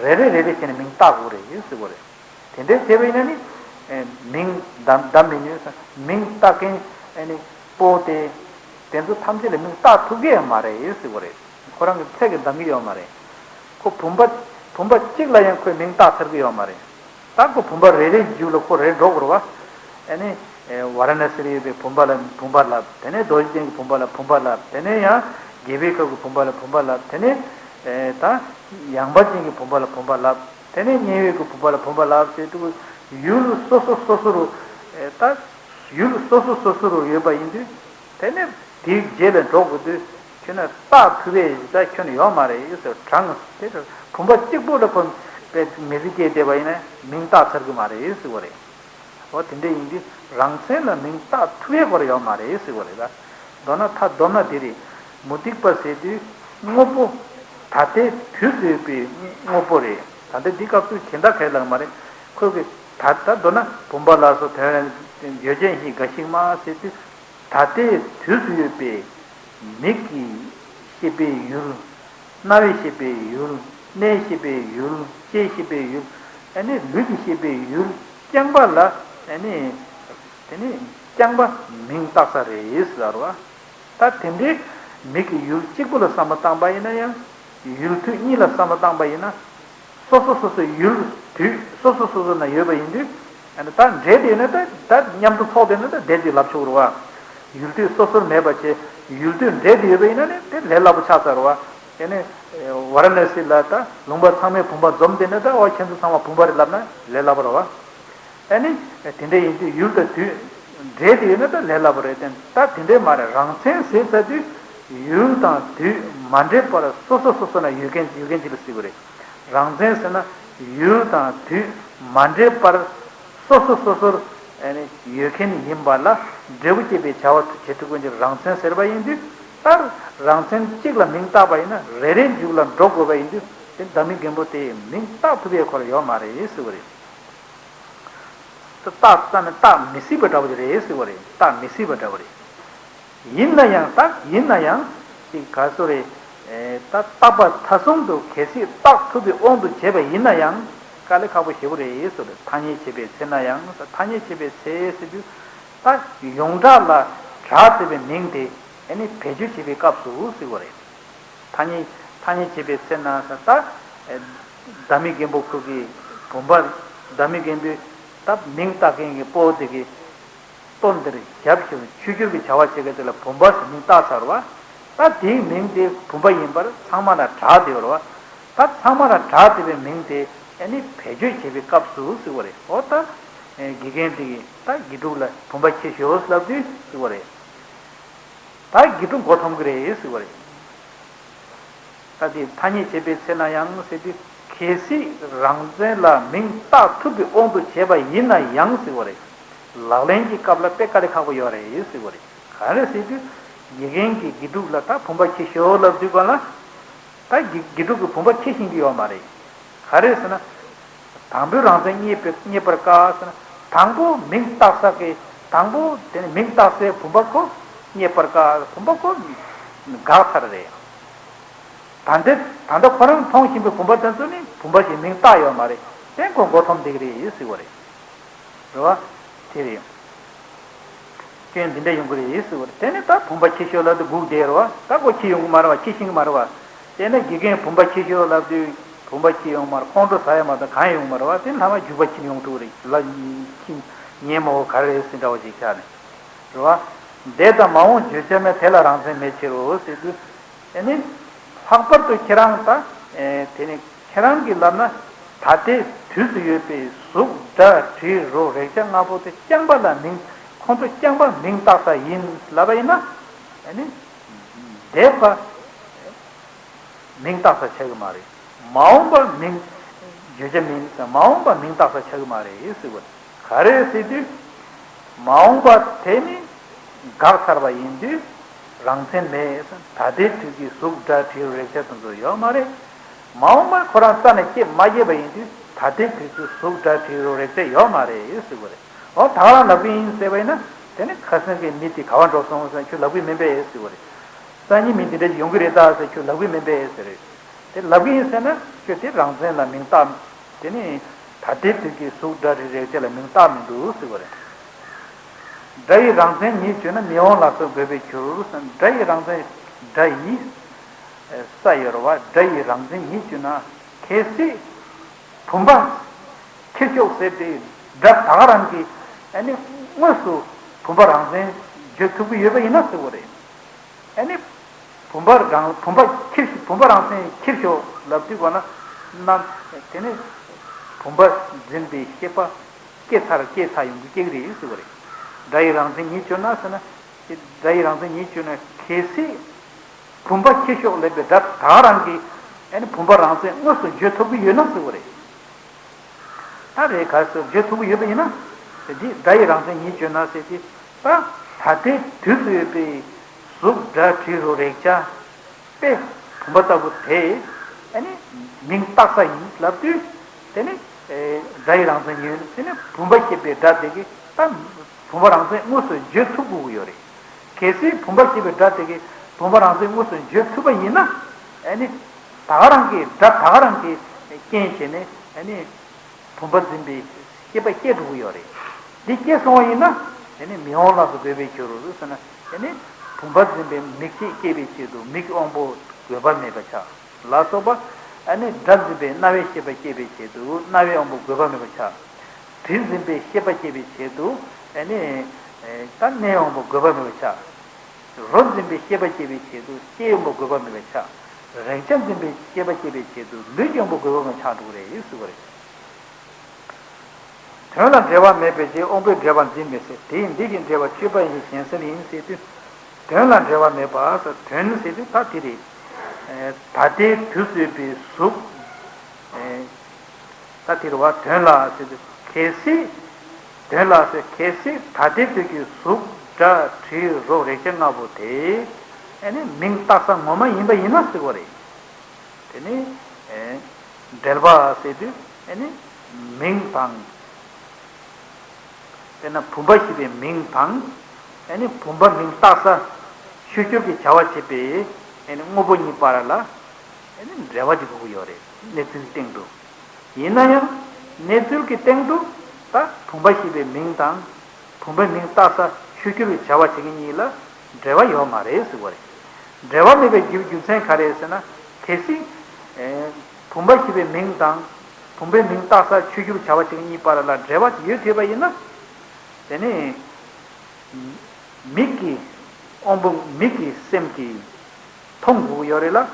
རེ་རེ་རེ་རེ་བྱས་ནས་མིང་བཏགས་དགོས་རེད་ཟེར་བ་རེད། དེ་འདྲའི་བྱས་པ་ཡིན་ན་ནི། ཨེ། མིང་བདམས་བདམས་མི་ནུས། མིང་བཏགས་མཁན་ཨེ་ནི་པོ་དེ། དེ་ཚོ་ཐམས་ཅད་ལ་མིང་བཏགས་ཐུབ་ཀྱི་ཡོད་མ་རེད་ཟེར་བ་རེད། ཁོ་རང་གི་ཚད་ཀྱིས་འདང་གི་ཡོད་མ་རེད། ཁོ་བུམ་པ། བུམ་པ་གཅིག་ལ་ཡང་ཁོས་མིང་བཏགས་ཚར་གྱི་ཡོད་མ་རེད། ད་ཁོ་བུམ་པ་རེ་རེའི་མཇུག་ལ་ཁོ་རེ་འགྲོ་དགོས་རེད་བ། ཨེ་ནི། ཨེ། ཝཱ་ར་ཎ་སི་ལ་ཡོད་པའི་བུམ་པ་ལ་བུམ་པ་ལབ། དེ་ནས་རྡོ་རྗེ་གདན་གྱི་བུམ་པ་ལ་བུམ་པ་ལབ། དེ་ནས་ཡང་རྒྱལ་བའི་ཁབ་ཀྱི་བུམ་པ་ལ་བུམ་པ་ལབ། དེ་ནས། ཨེ། ད་ཡངས་པ་ཅན་གྱི་བུམ་པ་ལ་བུམ་པ་ལབ། དེ་ནས་མཉན་ཡོད་ཀྱི་བུམ་པ་ལ་བུམ་པ་ལབ་ཟེར་དུས་ཡུལ་སོ་སོ་སོ་སོ་རུ། ཨེ། ད་ཡུལ་སོ་སོ་སོ་སོ་རུ་ཡོད་པ་ཡིན་དུས། དེ་ནས་དེའི་རྗེས་ལ་འགྲོ་དགོས་དུས་ཁྱོད་ན་བཏགས་ཐུབ་པའི་གཞི་རྩ་ཁྱོན་ནས་ཡོད་མ་རེད་ཟེར། དྲང་དེ་བུམ་པ་གཅིག་པོ་ལ་ཁོ་དཔེ་མི་ཚེ་སྐྱེལ་བསྡད་པ་ཡིན་ན་མིང་བཏགས་ཚར་གི་མ་རེད་ཟེར་བ་རེད། འོ་དེ་འདྲ་ཡིན་དུས་རང་མཚན་ལ་མིང་བཏགས་ཐུབ་པའི་སྐོར་ཡོད་མ་རེད་ཟེར་བ་རེད་ད། མདོར་ན་ད་མདོར་ན་དེ་རེད། མུ་སྟེགས་པ་ཟེར་དུས་དངོས་པོ། ད་ལྟའི་དུས་སུ་ཡོད་པའི་དངོས་པོ་རེད། ད་ལྟ་འདི་སྐབས་སུ་གཞན་དག་ག་རེ་ལབ་མ་རེད། ཁོས་གི་ད་ད་མདོར་ན་བུམ་པ་ལ་སོགས་དོན་ཡོད་ཅན་ཞིག་འགའ་ཞིག་མ་ཟེར་དུས། ད་ལྟའི་དུས་སུ་ཡོད་པའི་མིག་གི་ཤེས་པའི་ཡུལ། རྣ་བའི་ཤེས་པའི་ཡུལ། སྣའི་ཤེས་པའི་ཡུལ། ལྕེའི་ཤེས་པའི་ཡུལ། ཨ་ནི་ལུས་ཀྱི་ཤེས་པའི་ཡུལ་རྐྱང་པ་ལ་ཨ་ནི་དེ་ནི་རྐྱང་པ་མིང་བཏགས་ས་རེད་ཟེར་བ། ད་དེ་འདྲའི་མིག་གི་ཡུལ་གཅིག་པུ་ལ་བསམ་བློ་བཏང་པ་ཡིན་ན་ཡང་། ཡུལ་དུས་གཉིས་ལ་བསམ་བློ་བཏང་པ་ཡིན་ན། སོ་སོ་སོ་སོའི་ཡུལ་དུས་སོ་སོ་སོ་སོ་ན་ཡོད་པ་ཡིན་དུས། ཨ་ནི་ད་འདྲེས་བསྡད་ན་ད་ད་མཉམ་དུ་ཚོགས་བསྡད་ན་ད་བསྡད་ཅིག་ལབ་ཆོག་རེད་བ། ཡུལ་དུས་སོ་སོར་མེད་པ་བྱས་ཡུལ་དུས་འདྲེས་བསྡད་ཡོད་པ་ཡིན་ན་ནི་དེ་ལས་སླ་པོ་ཆགས་ཚར་རེད་བ། དེ་ནི་ཝཱ་ར་ཎ་སི་ལ་ད་ལུང་པ་ཚང་མའི་བུམ་པ་འཛོམས་བསྡད་ན་ད་འོ་ཁྱེད་ཚོ་ཚང་མ་བུམ་པ་རེད་ལབ་ན་ལས་སླ་པོ་རེད་བ། ཨ་ནི། དེ་འདྲ་ཡིན་དུས་ཡུལ་དང་དུས་འདྲེས་ཏེ་ཡོད་ན་ད་ལས་སླ་པོ་རེད་དེ། ད་དེ་འདྲས་མ་རེད། རང་མཚན་ཟེར་ཚར་དུས་ཡུལ་དང་དུས་མ་འདྲེས་པར་སོ་སོ་སོ་སོ་ན་ཡོད་མཁན་ཡོད་མཁན་ཅིག་ལ་ཟེར་གི་རེད། རང་མཚན་ཟེར་ན་ཡུལ་དང་དུས་མ་འདྲེས་པར་སོ་སོ་སོ་སོར་ཨ་ནི་ཡོད་མཁན་ཡིན་པ་ལ་འབྲས་བུ་སྐྱེད་པའི་བྱ་བ་བྱེད་ཐུབ་མཁན་ཅིག་རང་མཚན་ཟེར་བ་ཡིན་དུས། ད་རང་མཚན་གཅིག་ལ་མིང་བཏགས་པ་ཡིན་ན་རེ་རེའི་མཇུག་ལ་འགྲོ་དགོས་པ་ཡིན་དུས་དེ་བདག་མེད་རྒན་པོ་དེས་མིང་བཏགས་ཐུབ་པའི་སྐོར་ཡོད་མ་རེད་ཟེར་གི་རེད། རྟགས་རྩ་ནས་བརྟག་མི་སྲིད་པ་འདྲ་བོ་རེད་ཟེར་བ་རེད། བརྟག་མི་སྲིད་པ་འདྲ་བོ་རེད། ཡིན་ན་ཡང་ད་ཡིན་ན་ཡང་ཅིག་ག་སོ་རེད། ཨེ་ད་བརྟག་པ་མཐའ་གསུམ་དུ་གལ་སྲིད་བརྟག་ཐུབ་པའི་དབང་དུ་བྱས་པ་ཡིན་ན་ཡང་དཀའ་ལས་ཁག་པོ་ཞེ་པོ་རེད་ཟེར་བ་རེད། ཐ་སྙད་བྱེད་པའི་ཚེ་ན་ཡང་ཐ་སྙད་བྱེད་པའི་ཚེ་ཟེར་དུས་ད་ཡོངས་གྲགས་ལ་གྲགས་བསྡད་པའི་མིང་དེ་ཨ་ནི་བེད་སྤྱོད་བྱེད་པའི་སྐབས་སུ་ཟེར་བ་རེད། ཐ་སྙད་ཐ་སྙད་བྱེད་པའི་ཚེ་ན་ད་ཨེ་བདག་མེད་རྒན་པོ་ཁོ་གི་བུམ་པ། བདག་མེད་རྒན་པོའི་ད་མིང་བཏགས་མཁན་གྱི་སྤོ་བོ་དེ་གི་ལྟོ་འདིར་བཞག་བྱས་ཆོས་སྒྱུར་གྱི་བྱ་བ་བྱེད་མཁན་དེ་ལ་བུམ་པ་ཟེར་མིང་བཏགས་ཚར་བ། ད་དེའི་མིང་དེ་བུམ་པ་ཡིན་པར་ཚང་མ་ལ་གྲགས་བསྡད་ཡོད་རེད་བ། ད་ཚང་མ་ལ་གྲགས་བསྡད་པའི་མིང་དེ་ཨ་ནི་བེད་སྤྱོད་བྱེད་པའི་སྐབས་སུ་ཟེར་བ་རེད། འོ་ད་དགེ་རྒན་དེ་གིས་ད་དགེ་ཕྲུག་ལ་བུམ་པ་ཁྱེར་ཤོག་ལབ་དུས་ཟེར་བ་རེད། ད་དགེ་ཕྲུག་མགོ་འཐོམ་གི་རེད་ཟེར་བ་རེད། ད་དེ་ཐ་སྙད་བྱེད་པའི་ཚེ་ན་ཡང་ཟེར་དུས་གལ་སྲིད་རང་མཚན་ལ་མིང་བཏགས་ཐུབ་པའི་དབང་དུ་བྱས་པ་ཡིན་ན་ཡང་ཟེར་བ་རེད། ལག་ལེན་གྱི་སྐབས་ལ་དཔེ་དཀའ་ལས་ཁག་པོ་ཡོད་རེད་ཟེར་བ་རེད། ག་རེ་ཟེར་དུས་དགེ་རྒན་གྱིས་དགེ་ཕྲུག་ལ་ད་བུམ་པ་ཁྱེར་ཤོག་ལབ་དུས་ག་ལ། ད་དགེ་དགེ་ཕྲུག་གིས་བུམ་པ་ཁྱེར་ཤེས་ཀྱི་ཡོད་མ་རེད། ག་རེ་ཟེར་ན། དང་པོའི་རང་མཚན་རྙེད་པའི་རྙེད་པར་དཀའ་ཟེར་ན། དང་པོ་མིང་བཏགས་ས་གི་དང་པོ་དེ་ནི་མིང་བཏགས་སའི་བུམ་པ་ཁོ་རྙེད་པར་དཀའ། བུམ་པ་ཁོ་འགག་ཚར་རེད། ད་ལྟ་ད་ལྟ་ཁོ་རང་མཐོང་བཞིན་པའི་བུམ་པ་དེ་ཚོ་ནི་བུམ་པ་ཞིག་མིང་བཏགས་ཡོད་མ་རེད། དེ་ཁོ་མགོ་འཐོམ་བསྡད་ཀྱི་རེད་ཟེར་བ་རེད། རེད་བ། དེ་རེད། སྐྱོན་འདི་འདྲ་ཡོང་གི་རེད་ཟེར་བ་རེད། དེ་ནི་ད་བུམ་པ་ཁྱེར་ཤོག་ལབ་དུས་སྒུག་བསྡད་རེད་བ། ད་ཁོ་ཁྱེར་ཡོང་གི་མ་རེད་བ། ཁྱེར་ཤེས་ཀྱི་མ་རེད་བ། དེ་ནི་དགེ་རྒན་བུམ་པ་ཁྱེར་ཤོག་ལབ་དུས་བུམ་པ་ཁྱེར་ཡོང་མ་རེད། ཁོང་ཁྲོ་ཟ་ཡ་མ་གཏོགས་གང་ཡོང་གི་མ་རེད་བ། དེ་ནི་ལྷག་མ་རྒྱུག་པ་ཁྱེར་ཡོང་ཐུབ་རེད། ལ་ཁྱི་ཉན་མོ་ག་རེ་རེད་ཟེར་འདྲ་བ་ཞིག་ཆགས་ནས་རེད་བ། འདས་དང་མ་འོངས་བརྗོད་བྱ་མེད། དེ་ལ་རང་མཚན་མེད་ཕྱིར་རོ་ཟེར་དུས། དེ་ནི་ལྷག་པར་དུ་ཁྱེད་རང་ད། ཨེ་དེ་ནི་ཁྱེད་རང་གིས་ལབ་ན་ད་ལྟའི་དུས་སུ་ཡོད་པའི་གཟུགས་སྒྲ་དྲི་རོ་རེག་བྱ་ལྔ་པོ་དེ་རྐྱང་པ་ལ་མིང་། ཁོང་ཚོ་རྐྱང་པ་མིང་བཏགས་ས་ཡིན་ལབ་པ་ཡིན་ན། ཨེ་ནི་འདས་པ་མིང་བཏགས་ས་ཆགས་ཀྱི་མ་རེད། མ་འོངས་པ་མིང་བརྗོད་བྱ་མིན་ཟེར། མ་འོངས་པ་མིང་བཏགས་ས་ཆགས་ཀྱི་མ་རེད་ཟེར་བ་རེད། ག་རེ་ཟེར་དུས། མ་འོངས་པ་དེ་ནི་འགག་ཚར་བ་ཡིན་དུས། རང་མཚན་མེད། ད་ལྟའི་དུས་ཀྱི་གཟུགས་སྒྲ་དྲི་རོ་རེག་བྱ་དེ་ཚོ་ཡོད་མ་རེད། མ་འོངས་པ་ཁོ་རང་རྩ་ནས་སྐྱེ་མ་སྐྱེས་པ་ཡིན་དུས་ད་ལྟའི་དུས་ཀྱི་གཟུགས་སྒྲ་དྲི་རོ་རེག་བྱ་ཡོད་མ་རེད་ཟེར་བ་རེད། འོ་ད་ག་རང་ལབ་ཀྱི་ཡིན་ཟེར་བ་ཡིན་ན། དེ་ནི་ཁ་སང་གི་མི་དེ་ག་བ་འགྲོ་སོང་ཟེར་ན་ཁྱོད་ལབ་ཀྱི་མིན་པས་ཟེར་བ་རེད། སང་ཉིན་མི་དེ་འདྲ་ཡོང་གི་རེད་ད་ཟེར་ཁྱོད་ལབ་ཀྱི་མིན་པས་ཟེར་རེད། དེ་ལབ་ཀྱི་ཡིན་ཟེར་ན་ཁྱོད་དེ་རང་མཚན་ལ་མིང་བཏགས། དེ་ནི་ད་ལྟའི་དུས་ཀྱི་གཟུགས་སྒྲ་དྲི་རེག་བྱ་ལ་མིང་བཏགས་མི་འདུག་ཟེར་བ་རེད། སྒྲ་ཡི་རང་མཚན་ཉིད་བརྗོད་ན། མི་དབང་ལ་སོགས་དགོས་པས་འགྱུར་ཟེར། སྒྲ་ཡི་རང་མཚན། སྒྲ་ཡི་ས་ཡོད་རེད་བ། སྒྲ་ཡི་རང་མཚན་ཉིད་བརྗོད་ན། གལ་སྲིད་བུམ་པ་ཁྱེར་ཤོག་ཟེར་ཏེ་སྒྲ་ད་ག་རང་གིས་ཨ་ནི་དངོས་སུ་བུམ་པ་རང་མཚན་བརྗོད་ཐུབ་ཀྱི་ཡོད་པ་ཡིན་ན་ཟེར་བ་རེད། ཨ་ནི་བུམ་པ་རང་བུམ་པ་ཁྱེར་ཤོག་བུམ་པ་རང་མཚན་ཁྱེར་ཤོག་ལབ་དུས་གོ་ན་ནམ་དེ་ནི་བུམ་པ་འཛིན་པའི་ཤེས་པ་སྐྱེ་ཚར་སྐྱེ་ཚར་ཡོང་གི་སྐྱེ་གི་རེད་ཟེར་བ་རེད། སྒྲ་ཡི་རང་མཚན་ཉིད་བརྗོད་ན་ཟེར་ན། སྒྲ་ཡི་རང་མཚན་ཉིད་བརྗོད་ན་གལ་སྲིད་བུམ་པ་ཁྱེར་ཤོག་ལབ་པའི་སྒྲ་ད་ག་རང་གིས་ཨ་ནི་བུམ་པ་རང་མཚན་དངོས་སུ་བརྗོད་ཐུབ་ཀྱི་ཡོད་ན་ཟེར་བ་རེད། ད་རེས་ག་ཚོད་བརྗོད་ཐུབ་ཀྱི་ཡོད་པ་ཡིན་ན། དེ་འདི་སྒྲ་ཡི་རང་མཚན་ཉིད་བརྗོད་ན་ཟེར་ཏེ། ད་ད་ལྟའི་དུས་སུ་ཡོད་པའི་གཟུགས་སྒྲ་དྲི་རོ་རེག་བྱ་དཔེ་བུམ་པ་ལྟ་བུ་དེ་ཨ་ནི་མིང་བཏགས་ས་ཡིན་ལབ་དུས། དེ་ནི་སྒྲ་ཡི་རང་མཚན་ཉིད་དེ་ནི་བུམ་པ་ཞེས་པའི་སྒྲ་དེ་གིས་ད་བུམ་པ་རང་མཚན་དངོས་སུ་བརྗོད་ཐུབ་དགོས་ཀྱི་ཡོད་རེད། གལ་སྲིད་བུམ་པ་ཞེས་པའི་སྒྲ་དེ་གིས་བུམ་པ་རང་མཚན་དངོས་སུ་བརྗོད་ཐུབ་པ་ཡིན་ན། ཨ་ནི་ད་ག་རང་གིས་སྒྲ་ད་ག་རང་གིས་རྐྱེན་བྱས་ནས་ཨ་ནི་བུམ་པ་འཛིན་པའི་ཤེས་པ་སྐྱེ་འགྲོ་གི་ཡོད་རེད། འདི་སྐྱེས་སོང་བ་ཡིན་ན་ཨ་ནི་མི་དབང་ལ་སོགས་དགོས་པས་འགྱུར་ཟེར་ན། ཨ་ནི་བུམ་པ་འཛིན་པའི་མིག་ཤེས་སྐྱེ་བའི་ཆེད་དུ་མིག་གི་དབང་པོ་དགོས་པ་མེད་པ་ཆགས་ལ་སོགས་པ། ཨ་ནི་སྒྲ་འཛིན་པའི་རྣ་བའི་ཤེས་པ་སྐྱེ་བའི་ཆེད་དུ་རྣ་བའི་དབང་པོ་དགོས་པ་མེད་པ་ཆགས། དྲི་འཛིན་པའི་ཤེས་པ་སྐྱེ་བའི་ཆེད་དུ་ཨ་ནི་ད་སྣའི་དབང་པོ་དགོས་པ་མེད་པ་ཆགས། རོ་འཛིན་པའི་ཤེས་པ་སྐྱེ་བའི་ཆེད་དུ་ལྕེའི་དབང་པོ་དགོས་པ་མེད་པ་ཆགས། རེག་བྱ་འཛིན་པའི་ཤེས་པ་སྐྱེ་བའི་ཆེད་དུ་ལུས་ཀྱི་དབང་པོ་དགོས་པ་མེད་པ་ཆགས་འགྲོ་གི་རེད་ཟེར་བ་རེད། དོན་ལ་འབྲེལ་བ་མེད་པའི་ཕྱིར་དབང་པོས་འབྲེལ་བར་འཛིན་མི་སྲིད། དེ་ཡི་འདི་ཞེས་འབྲེལ་བ་གཅོད་པ་ཡིན་ཞེས་གཞན་སེལ་ཡིན་ཟེར་དུས། དོན་ལ་འབྲེལ་བ་མེད་པ་ཟེར། དོན་ཟེར་དུས་ད་དེ་རེད། ད་ལྟའི་དུས་སུ་ཡོད་པའི་གཟུགས། ད་དེ་རེད་བ། དོན་ལ་ཟེར་དུས་གལ་སྲིད། དོན་ལ་ཟེར་གལ་སྲིད་ད་ལྟའི་དུས་ཀྱི་གཟུགས་སྒྲ་དྲི་རོ་རེག་བྱ་ལྔ་པོ་དེ་ཨ་ནི་མིང་བཏགས་ས་ངོ་མ་ཡིན་པ་ཡིན་ན་ཟེར་བ་རེད། དེ་ནི་ཨེ་འབྲེལ་པ་ཟེར་དུས་ཨ་ནི་མིང་དང་ དཔེར་ན་བུམ་པ་ཞེས་པའི་མིང་དང་། ཨ་ནི་བུམ་པ་མིང་བཏགས་ས་ཆོས་སྒྱུར་གྱི་བྱ་བ་བྱེད་པའི་ཨ་ནི་དངོས་པོ་གཉིས་བར་ལ་ཨ་ནི་འབྲེལ་བ་ཅིག་དགོས་ཀྱི་ཡོད་རེད། གནས་ཚུལ་སྟེང་དུ། ཡིན་ན་ཡང་གནས་ཚུལ་གྱི་སྟེང་དུ་ད་བུམ་པ་ཞེས་པའི་མིང་དང་། བུམ་པའི་མིང་བཏགས་ས་ཆོས་སྒྱུར་བའི་བྱ་བ་བྱེད་མཁན་གཉིས་ལ་འབྲེལ་བ་ཡོད་མ་རེད་ཟེར་བ་རེད། འབྲེལ་བ་མེད་པའི་རྒྱུ་རྒྱུ་མཚན་ག་རེ་ཟེར་ན། གལ་སྲིད། ཨེ། བུམ་པ་ཞེས་པའི་མིང་དང་། བུམ་པའི་མིང་བཏགས་ས་ཆོས་སྒྱུར་བྱ་བ་བྱེད་མཁན་གཉིས་བར་ལ་འབྲེལ་བ་ཡོད་ཐུབ་པ་ཡིན་ན། དེ་ནི། མིག་གིས། དབང་པོ་མིག་གི་སེམས་ཀྱིས་མཐོང་དགོས་ཀྱི་ཡོད་རེད་ལ།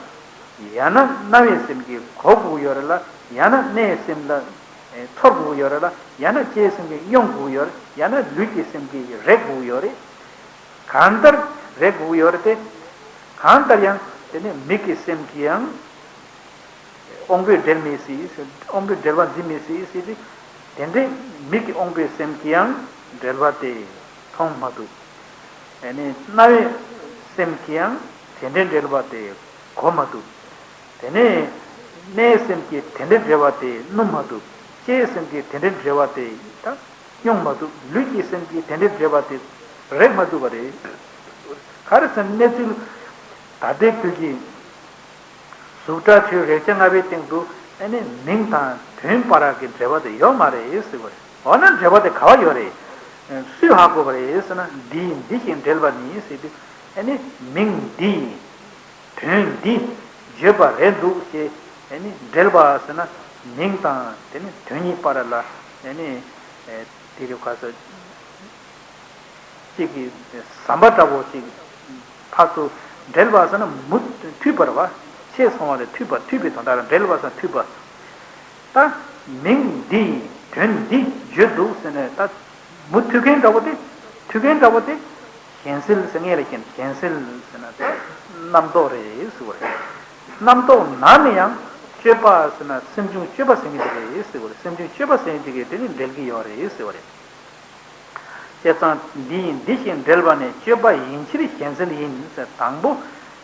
ཡང་ན་རྣ་བའི་སེམས་ཀྱིས་གོ་དགོས་ཀྱི་ཡོད་རེད་ལ། ཡང་ན་སྣའི་སེམས་ལ་ཚོར་དགོས་ཀྱི་ཡོད་རེད་ལ། ཡང་ན་ལྕེའི་སེམས་ཀྱིས་མྱོང་དགོས་ཀྱི་ཡོད་རེད། ཡང་ན་ལུས་ཀྱི་སེམས་ཀྱིས་རེག་དགོས་ཀྱི་ཡོད་རེད། གང་ལྟར་རེག་དགོས་ཀྱི་ཡོད་རེད་དེ། གང་ལྟར་ཡང་དེ་ནི་མིག་གི་སེམས་ཀྱིས་ཡང་། དབང་པོས་འབྲེལ་མི་སྲིད། དབང་པོས་འབྲེལ་བ་འཛིན་མི་སྲིད་ཟེར་ཏེ། དེ་འདྲའི་མིག་གི་དབང་པོའི་སེམས་ཀྱིས་ཡང་འབྲེལ་བ་དེ་མཐོང་མ་ཐུབ། དེ་ནས་རྣ་བའི་སེམས་ཀྱིས་ཡང་དེ་འདྲའི་འབྲེལ་བ་དེ་གོ་མ་ཐུབ། དེ་ནས་སྣའི་སེམས་ཀྱིས་དེ་འདྲའི་འབྲེལ་བ་དེ་སྣོམ་མ་ཐུབ། ལྕེའི་སེམས་ཀྱིས་དེ་འདྲའི་འབྲེལ་བ་དེ་ད་མྱོང་མ་ཐུབ། ལུས་ཀྱི་སེམས་ཀྱིས་དེ་འདྲའི་འབྲེལ་བ་དེ་རེག་མ་ཐུབ་པ་རེད། ག་རེ་ཟེར་ན་གནས་ཚུལ་ད་ལྟའི་དུས་ཀྱི། གཟུགས་སྒྲ་དྲི་རེག་བྱ་ལྔ་པའི་སྟེང་དུ་ཨ་ནི་མིང་དང་དོན་བར་གྱི་འབྲེལ་བ་དེ་ཡོད་མ་རེད་ཟེར་བ་རེད། འོ་ན་འབྲེལ་བ་དེ་ག་བ་ཡོད་རེད། སུས་ཧ་གོ་བ་རེད་ཟེར་ན། འདིས་འདི་ཞེས་འབྲེལ་བ་ནི་ཟེར་དུས་ཨ་ནི་མིང་འདིས་དོན་འདི་བརྗོད་པ་རེད་འདུག་ཅེས་ཨ་ནི་འབྲེལ་བ་ཟེར་ན། མིང་དང་དེ་ནི་དོན་གཉིས་བར་ལ་ཨ་ནི་དེ་རེད་ག་ཟེར། གཅིག་གིས་ཟམ་པ་འདྲ་བོ་ཅིག་ཕར་ཚུར་འབྲེལ་བ་ཟེར་ན་མུ་མཐུད་པར་བ། ཆད་སོང་བ་ལས་མཐུད་པ། མཐུད་པའི་དོན་དག་ལ་འབྲེལ་བ་ཟེར་ན་མཐུད་པ། ད་མིང་འདིས་དོན་འདི་བརྗོད་འདུག་ཟེར་ནས་ད་མུ་མཐུད་མཁན་འདྲ་བོ་དེ། མཐུད་མཁན་འདྲ་བོ་དེ་གཞན་སེལ་ཟེར། ངེས་ལ་གཞན་སེལ་ཟེར་ན་ད་རྣམ་རྟོག་རེད་ཟེར་བ་རེད། རྣམ་རྟོག་ནང་ནས་ཡང་དཔྱོད་པ་ཟེར་ན་སེམས་བྱུང་དཔྱོད་པ་ཟེར་མཁན་དེ་རེད་ཟེར་བ་རེད། སེམས་བྱུང་དཔྱོད་པ་ཟེར་མཁན་དེ་གས་དེ་ནི་འབྲེལ་གྱི་ཡོད་རེད་ཟེར་བ་རེད། བྱས་ཙང་འདི་ཡིན་འདི་ཞེས་འབྲེལ་བ་ནི་དཔྱོད་པ་ཡིན་ཕྱིར་གཞན་སེལ་ཡིན་ཟེར། དང་པོ་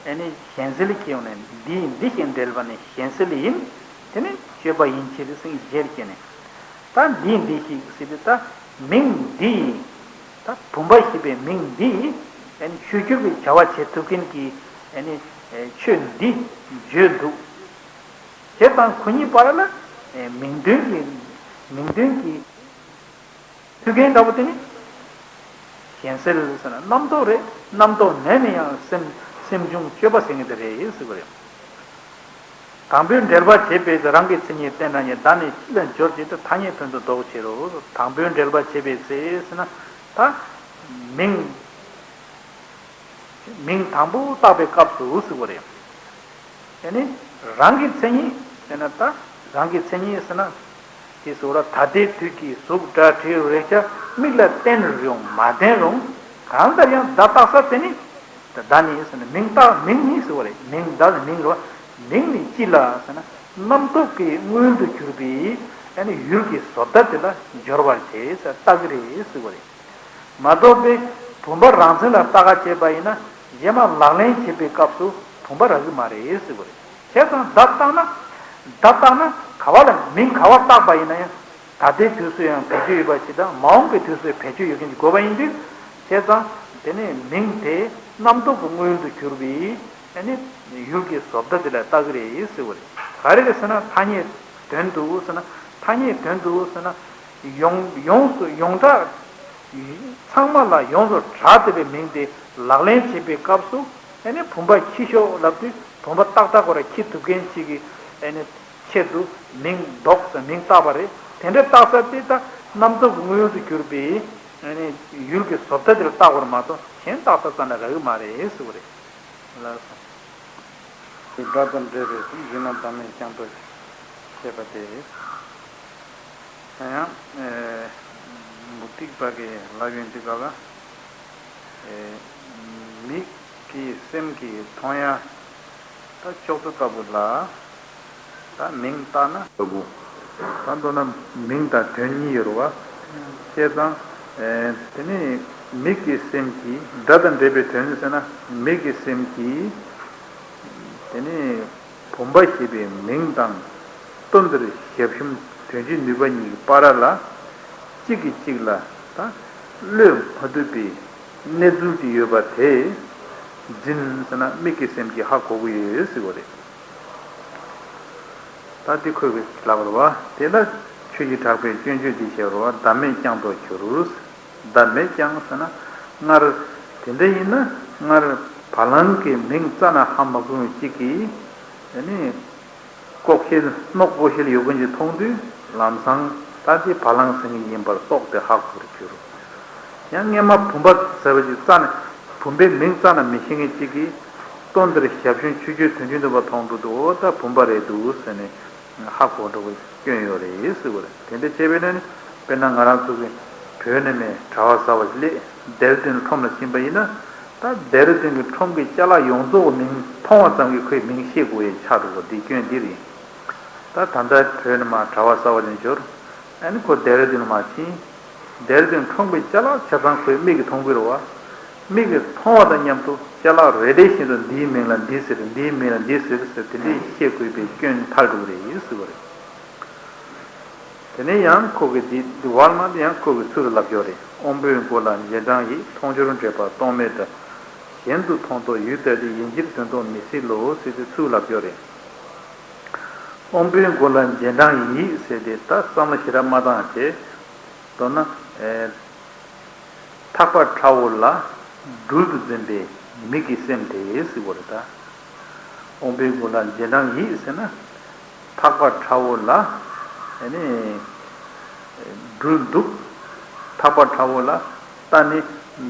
ཨ་ནི་གཞན་སེལ་གྱི་ཡོང་ནས་འདི་ཡིན་འདི་ཞེས་འབྲེལ་བ་ནི་གཞན་སེལ་ཡིན། དེ་ནི་དཔྱོད་པ་ཡིན་ཕྱིར་ཟེར་གཞིར་བྱས་ནས། ད་འདི་ཡིན་འདི་ཞེས་ཟེར་དུས་ད་མིང་འདི་ཡིན། ད་བུམ་པ་ཞེས་པའི་མིང་འདི་ཡིན། ཨ་ནི་ཆོས་སྒྱུར་གྱི་བྱ་བ་བྱེད་ཐུབ་མཁན་གྱི་ཨ་ནི་ཆོས་འདི་བརྗོད་འདུག། བྱས་ཙང་ཁོ་གཉིས་བར་ལ་མིང་དོན་གྱི་མིང་དོན་གྱི་མཐུད་མཁན་འདྲ་བོ་དེ་ནི་གཞན་སེལ་ཟེར་ན་རྣམ་རྟོག་རེད། རྣམ་རྟོག་ནས་ནི་ཡང་སེམས་སེམས་བྱུང་དཔྱོད་པ་ཟེར་མཁན་དེ་རེད་ཟེར་བ་རེད། དང་པོའི་འགྲེལ་པ་བྱེད་པའི་ཚེ་རང་གི་མཚན་ཉིད་བསྟན་ན་ཉིད། བདག་ནི་ཅི་ལ་སྦྱོར་བྱེད་དེ། ཐ་སྙད་དོན་དུ་འདོགས་བྱེད་རོ། དང་པོའི་འགྲེལ་པ་བྱེད་པའི་ཚེ་ཟེར་ན་ད་མིང་། མིང་དང་པོ་བཏགས་པའི་སྐབས་སུ་ཟེར་བ་རེད། ཨ་ནི་རང་གི་མཚན་ཉིད་ཟེར་ན་ད་རང་གི་མཚན་ཉིད་ཟེར་ན། དེ་ཟེར་བ་ད་ལྟའི་དུས་ཀྱི་གཟུགས་སྒྲ་དྲི་རེག་བྱ་མིག་ལ་བསྟན་རུང་མ་བསྟན་རུང་གང་ལྟར་ཡང་བརྡ་བཏགས་ས་དེ་ནི་བརྡ་ནི་ཟེར་ན་མིང་བཏགས་མིང་ནི་ཟེར་བ་རེད། མིང་བརྡ་ནི་མིང་རེད་བ། མིང་ནི་ཅི་ལ་ཟེར་ན་རྣམ་རྟོག་གི་དངོས་ཡུལ་དུ་གྱུར་པའི་ཨ་ནི་ཡུལ་གྱི་བཟོ་ལྟ་དེ་ལ་སྦྱོར་བར་བྱེད་ཟེར་བཏགས་ཀྱི་རེད་ཟེར་བ་རེད། མ་གཏོགས་པའི་བུམ་པ་རང་མཚན་ལ་བརྟག་དཀའ་བྱས་པ་ཡིན་ན་རྗེས་མ་ལག་ལེན་བྱེད་པའི་སྐབས་སུ་བུམ་པ་རག་གི་མ་རེད་ཟེར་བ་རེད། བྱས་ཙང་བརྡ་བཏགས་ན། བརྡ་བཏགས་ན་ག་བ་ལ་མིང་ག་བ་བཏགས་པ་ཡིན་ན་ཡང་ད་ལྟའི་དུས་སུ་ཡང་བེད་སྤྱོད་ཡོད་པ་ཞིག་དང་མ་འོངས་པའི་དུས་སུ་བེད་སྤྱོད་ཡོད་མཁན་ཞིག་དགོས་པ་ཡིན་དུས། བྱས་ཙང་དེ་ནས་མིང་དེ་རྣམ་རྟོག་གི་དངོས་ཡུལ་དུ་གྱུར་པའི་ཨ་ནི་ཡུལ་གྱི་བཟོ་ལྟ་དེ་ལ་བཏགས་ཀྱི་རེད་ཟེར་བ་རེད། ག་རེ་རེད་ཟེར་ན་ཐ་སྙད་དོན་དུ་ཟེར་ན་ཐ་སྙད་དོན་དུ་ཟེར་ན། ཡོངས་ཡོངས་སུ་ཡོངས་གྲགས་ཚང་མ་ལ་ཡོངས་སུ་གྲགས་བསྡད་པའི་མིང་དེ་ལག་ལེན་བྱེད་པའི་སྐབས་སུ་ཨ་ནི་བུམ་པ་འཁྱིལ་ཤོག་ལབ་དུས་བུམ་པ་ཏག་ཏག་ཁོ་ར་འཁྱིལ་ཐུབ་མཁན་ཞིག་གི་ཨ་ནི་ཆེད་དུ་མིང་འདོགས་ཟེར་མིང་བཏགས་པ་རེད། དེ་འདྲ་བཏགས་ས་དེ་ད་རྣམ་རྟོག་གི་དངོས་ཡུལ་དུ་གྱུར་པའི་ཨ་ནི་ཡུལ་གྱི་བཟོ་ལྟ་དེར་བཏགས་པར་མ་གཏོགས་གཞན་བཏགས་ས་རྩ་ནས་རག་གི་མ་རེད་ཟེར་བ་རེད། ལགས་སོ། སྒྲ་དང་འདྲེས་པའི་གཟུགས་གཞན་ལ་བདག་མེད་རྐྱང་པར་བཤད་པ་སྟེ། ཡང་། མུ་སྟེགས་པ་གིས་ལབ་ཡོང་དུས་སྐབས་ལ། མིག་གིས་སེམས་ཀྱིས་མཐོང་ཡ། ད་ཅོག་ཙེ་ལྟ་བུ་ལ། ད་མིང་བཏགས་ན་ལྟ་བུ། ད་མདོར་ན་མིང་དང་དོན་གཉིས་ཡོད་རེད་བ། བྱས་ཙང་། དེ་ནི་མིག་གི་སེམས་ཀྱིས་སྒྲ་དང་འདྲེས་པའི་དོན་ནི་ཟེར་ན་མིག་གི་སེམས་ཀྱིས། དེ་ནི་བུམ་པ་ཞེས་པའི་མིང་དང་། སྟོན་འདིར་ཞབས་ཞུམ་དོན་སྤྱིའི་ནུས་པ་གཉིས་ཀྱི་བར་ལ། གཅིག་གིས་གཅིག་ལ་ད། བློས་མ་ཐུབ་པའི་གནས་ཚུལ་ཅིག་ཡོད་པ་དེ་འཛིན་ཟེར་ན་མིག་གི་སེམས་ཀྱིས་ཧ་གོ་གི་ཡོད་ཟེར་བ་རེད། ད་འདི་ཁོས་ལབ་པ་རེད་བ། དེ་ལ་ཆོས་ཀྱི་གྲགས་པས་སྐྱོན་བརྗོད་འདི་བྱས་པ་རེད་བ། བདག་མེད་རྐྱང་དུ་གྱུར། བདག་མེད་རྐྱང་ཟེར་ན་སྔར་དེ་འདྲ་ཡིན་ན་སྔར་བ་ལང་གི་མིང་རྩ་ནས་ཧ་མ་གོ་བའི་གཅིག་གིས་ཨ་ནི། ལྐོག་ཤལ་རྣོག་ལྐོག་ཤལ་ཡོད་མཁན་ཅིག་མཐོང་དུས་ལམ་སང་ད་དེ་བ་ལང་ཟེར་མཁན་ཡིན་པར་རྟོགས་ཏེ་ཧ་གོ་རུ་གྱུར། ཡང་སྔས་མ་བུམ་པ་ཟེར་བ་ཅིག་རྩ་ནས་བུམ་པའི་མིང་རྩ་ནས་མི་ཤེས་མཁན་ཅིག་གིས་ལྟོ་འདིར་ཞབས་ཞུམ་ཆུ་སྐྱོད་དོན་ཆེན་འདུག་པ་མཐོང་འགྲོ་འདུག་འོ་ད་བུམ་པ་རེད་འདུག་ཟེར་ནས་ཧ་གོ་འགྲོ་བའི་སྐྱོན་ཡོད་རེད་ཟེར་བ་རེད། དེ་འདྲ་བྱས་པས་ན་ནི་དཔེར་ན་ང་རང་ཚོ་གི་བོད་ནས་མེད་གྲྭ་པ་གསར་པ་ཞིག་སླེབས་ལྡེ་ར་ལྡུན་ཁྲོམ་ལ་ཕྱིན་པ་ཡིན་ན། ད་ལྡེ་ར་ལྡུན་གྱི་ཁྲོམ་གྱི་ཅ་ལག་ཡོངས་རྫོགས་མིང་མཐོང་བ་ཙམ་གྱིས་ཁོའི་མིང་ཤེས་དགོས་ཡས་ཆགས་འགྲོ་བ་འདི་སྐྱོན་འདི་རེད། ད་ད་ལྟ་བོད་ནས་མར་གྲྭ་པ་གསར་པ་ཅིག་འབྱོར། ཨ་ནི་ཁོ་ལྡེ་ར་ལྡུན་མར་ཕྱིན། ལྡེ་ར་ལྡུན་ཁྲོམ་གྱི་ཅ་ལག་ཆ་ཚང་ཁོའི་མིག་གིས་མཐོང་གི་རེད་བ། མིག་གིས་མཐོང་བ་དང་མཉམ་དུ་ཅ་ལག་རེ་རེ་བཞིན་དུ་འདིའི་མིང་ལ་འདི་ཟེར། འདིའི་མིང་ལ་འདི་ཟེར་ཟེར་དེ་འདྲས་ཤེས་དགོས་པའི་སྐྱོན་ཐལ་འགྲོ་གི་རེད་ཟེར་བ་རེད། དེ་ནས་ཡང་ཁོ་གིས་འདི་འདི་ཝཱལ་མར་ཡང་ཁོ་གིས་ཚུར་ལབ་ཀྱོག་རེད། དབང་པོའི་མགོ་ལ་རྗེས་འབྲང་ཡིས། མཐོང་ཆོས་འབྲེལ་པ་རྟོག་མེད་འདྲ། གཞན་དུ་མཐོང་རྟོག་ཡུལ་ལྟ་སྟེ། ཡིན་ཕྱིར་དོན་རྟོགས་མི་སྲིད་ལོ་ཟེར་ཏེ་ཚུར་ལབ་ཀྱོག་རེད། དབང་པོའི་མགོ་ལ་རྗེས་འབྲང་ཡིས་ཟེར་ཏེ་ད་བསམ་བློ་ཞེ་དྲག་མ་བཏང་བྱས། མདོར་ན། ཨེ། ཐག་པ་ཁྲ་བོ་ལ་སྦྲུལ་དུ་འཛིན་པའི་མིག་གི་སེམས་དེ་ཟེར་བ་རེད་ད། དབང་པོའི་མགོ་ལ་རྗེས་འབྲང་ཡིས་ཟེར་ན། ཐག་པ་ཁྲ་བོ་ལ་ཨ་ནི་སྦྲུལ་འདུག་ཐག་པ་ཁྲ་བོ་ལ་ད་ནི་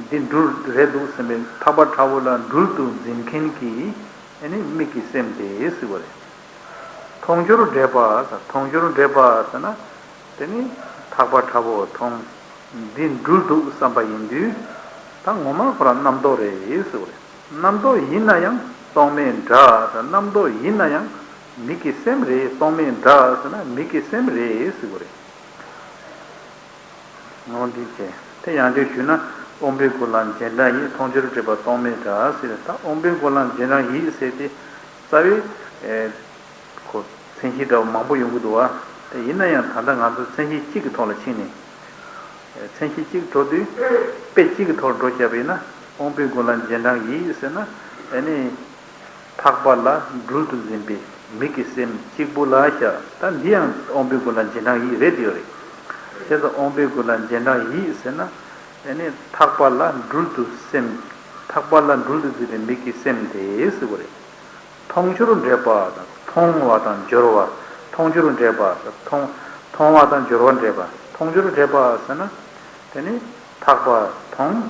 འདི་སྦྲུལ་རེད་འདུག་ཟེར་བའི་ཐག་པ་ཁྲ་བོ་ལ་སྦྲུལ་དུ་འཛིན་མཁན་གྱི་ཨ་ནི་མིག་གི་སེམས་དེ་ཟེར་བ་རེད། མཐོང་ཆོས་འབྲེལ་པ། མཐོང་ཆོས་འབྲེལ་པ་ཟེར་ན། དེ་ནི་ཐག་པ་ཁྲ་བོ་མཐོང་། འདི་སྦྲུལ་འདུག་བསམ་པ་ཡིན་དུས། ད་ངོ་མ་ཁོ་རང་རྣམ་རྟོག་རེད་ཟེར་བ་རེད། རྣམ་རྟོག་ཡིན་ན་ཡང་རྟོག་མེད་འདྲ་ཟེར། རྣམ་རྟོག་ཡིན་ན་ཡང་མིག་གི་སེམས་རེད། རྟོག་མེད་འདྲ་ཟེར་ན་མིག་གི་སེམས་རེད་ཟེར་བ་རེད། ངོ་འདི་བྱས། དེ་ཡང་དེ་ཞུས་ན། དབང་པོའི་གོ་ལ་རྗེས་འབྲང་ཡིས། མཐོང་ཆོས་འབྲེལ་པ་རྟོག་མེད་འདྲ་ཟེར། ད་དབང་པོའི་གོ་ལ་རྗེས་འབྲང་ཡིས་ཟེར་ཏེ། རྩ་བའི། ཨེ། ཁོ་མཚན་གཞི་འདྲ་བ་མང་པོ་ཡོང་གི་འདུག་བ། དེ་ཡིན་ན་ཡང་ད་ལྟ་ང་ཚོ་མཚན་གཞི་གཅིག་གི་ཐོག་ལ་ཕྱིན་ནས། མཚན་གཞི་གཅིག་འགྲོ་དུས་དཔེ་གཅིག་གི་ཐོག་ལ་འགྲོ་བཞག་པ་ཡིན་ན། དབང་པོའི་གོ་ལ་རྗེས་འབྲང་ཡིས་ཟེར་ན། ཨ་ནི། ཐག་པ་ལ་སྦྲུལ་དུ་འཛིན་པའི་མིག་གི་སེམས་གཅིག་པུ་ལ་བཞག་ད་འདི་ཡང་དབང་པོའི་གོ་ལ་རྗེས་འབྲང་ཡིད་རེད་ཡོད་རེད། བྱས་ཙང་དབང་པོའི་གོ་ལ་རྗེས་འབྲང་ཡིད་ཟེར་ན། ཨ་ནི་ཐག་པ་ལ་སྦྲུལ་དུ་སེམས། ཐག་པ་ལ་སྦྲུལ་དུ་འཛིན་པའི་མིག་གི་སེམས་དེ་ཟེར་བ་རེད། མཐོང་ཆོས་འབྲེལ་པ་དང་མཐོང་བ་དང་སྦྱོར་བ། མཐོང་ཆོས་འབྲེལ་པ་དང་མཐོང་མཐོང་བ་དང་སྦྱོར་བ་འབྲེལ་པ། མཐོང་ཆོས་འབྲེལ་པ་ཟེར་ན། དེ་ནི་ཐག་པ་མཐོང་།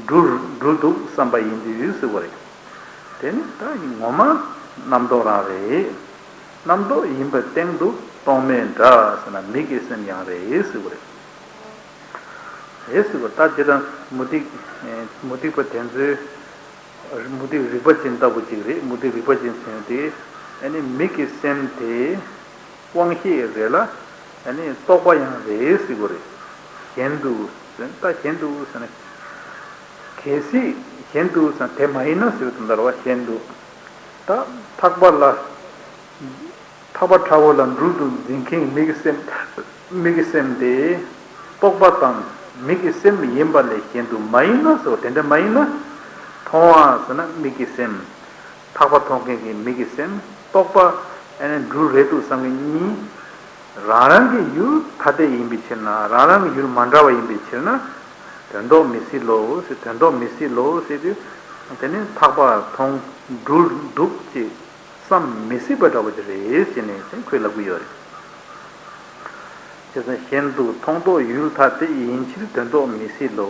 སྦྲུལ་སྦྲུལ་འདུག་བསམ་པ་ཡིན་དུས་ཟེར་བ་རེད། དེ་ནི་ད་ངོ་མ་རྣམ་རྟོག་རང་རེད། རྣམ་རྟོག་ཡིན་པའི་སྟེང་དུ་རྟོག་མེད་འདྲ་ཟེར་ན་མིག་གི་སེམས་ཡང་རེད་ཟེར་བ་རེད། རེད་ཟེར་བ་ད་དེ་དང་མུ་སྟེགས་མུ་སྟེགས་པ་དེ་ཚོའི་མུ་སྟེགས་རིག་པ་ཅན་ལྟ་བུ་ཅིག་རེད། མུ་སྟེགས་རིག་པ་ཅན་ཟེར་དེ་ཨ་ནི་མིག་གི་སེམས་དེ། དབང་ཤེས་རེད་ལ། ཨ་ནི་རྟོག་པ་ཡང་རེད་ཟེར་དགོས་རེད། གཞན་དུ་ཟེར་ད་གཞན་དུ་ཟེར་ན། གལ་སྲིད་གཞན་དུ་ཟེར་ན་དེ་མ་ཡིན་ན་ཟེར་བའི་དོན་དག་རེད་བ། གཞན་དུ། ད་ཐག་པ་ལ། ཐག་པ་ཁྲ་བོ་ལ་སྦྲུལ་དུ་འཛིན་མཁན་མིག་གི་སེམས། མིག་གི་སེམས་དེ། རྟོག་པ་དང་མིག་གི་སེམས་ཡིན་པ་ལས་གཞན་དུ་མ་ཡིན་ན་ཟེར་བ་དེ་འདྲ་མ་ཡིན་ན། མཐོང་བ་ཟེར་ན་མིག་གི་སེམས། ཐག་པ་མཐོང་མཁན་གྱི་མིག་གི་སེམས། རྟོག་པ་ཨ་ནི་སྦྲུལ་རེད་འདུག་བསམ་མཁན་གཉིས། རང་རང་གི་ཡུལ་ཐ་དད་ཡིན་པའི་ཕྱིར་ན། རང་རང་གི་ཡུལ་མ་འདྲ་བ་ཡིན་པའི་ཕྱིར་ན། དོན་རྟོགས་མི་སྲིད་ལོ་ཟེར། དོན་རྟོགས་མི་སྲིད་ལོ་ཟེར་དུས། དེ་ནི་ཐག་པ་མཐོང་སྦྲུལ་འདུག་ཅེས་བསམ་མི་སྲིད་པ་འདྲ་བོ་ཅིག་རེད་ཅེས་ནས་ཁོས་ལབ་ཀྱི་ཡོད་རེད། བྱས་ཙང་གཞན་དུ་མཐོང་རྟོགས་ཡུལ་ཐ་དད་ཡིན་ཕྱིར་དོན་རྟོགས་མི་སྲིད་ལོ།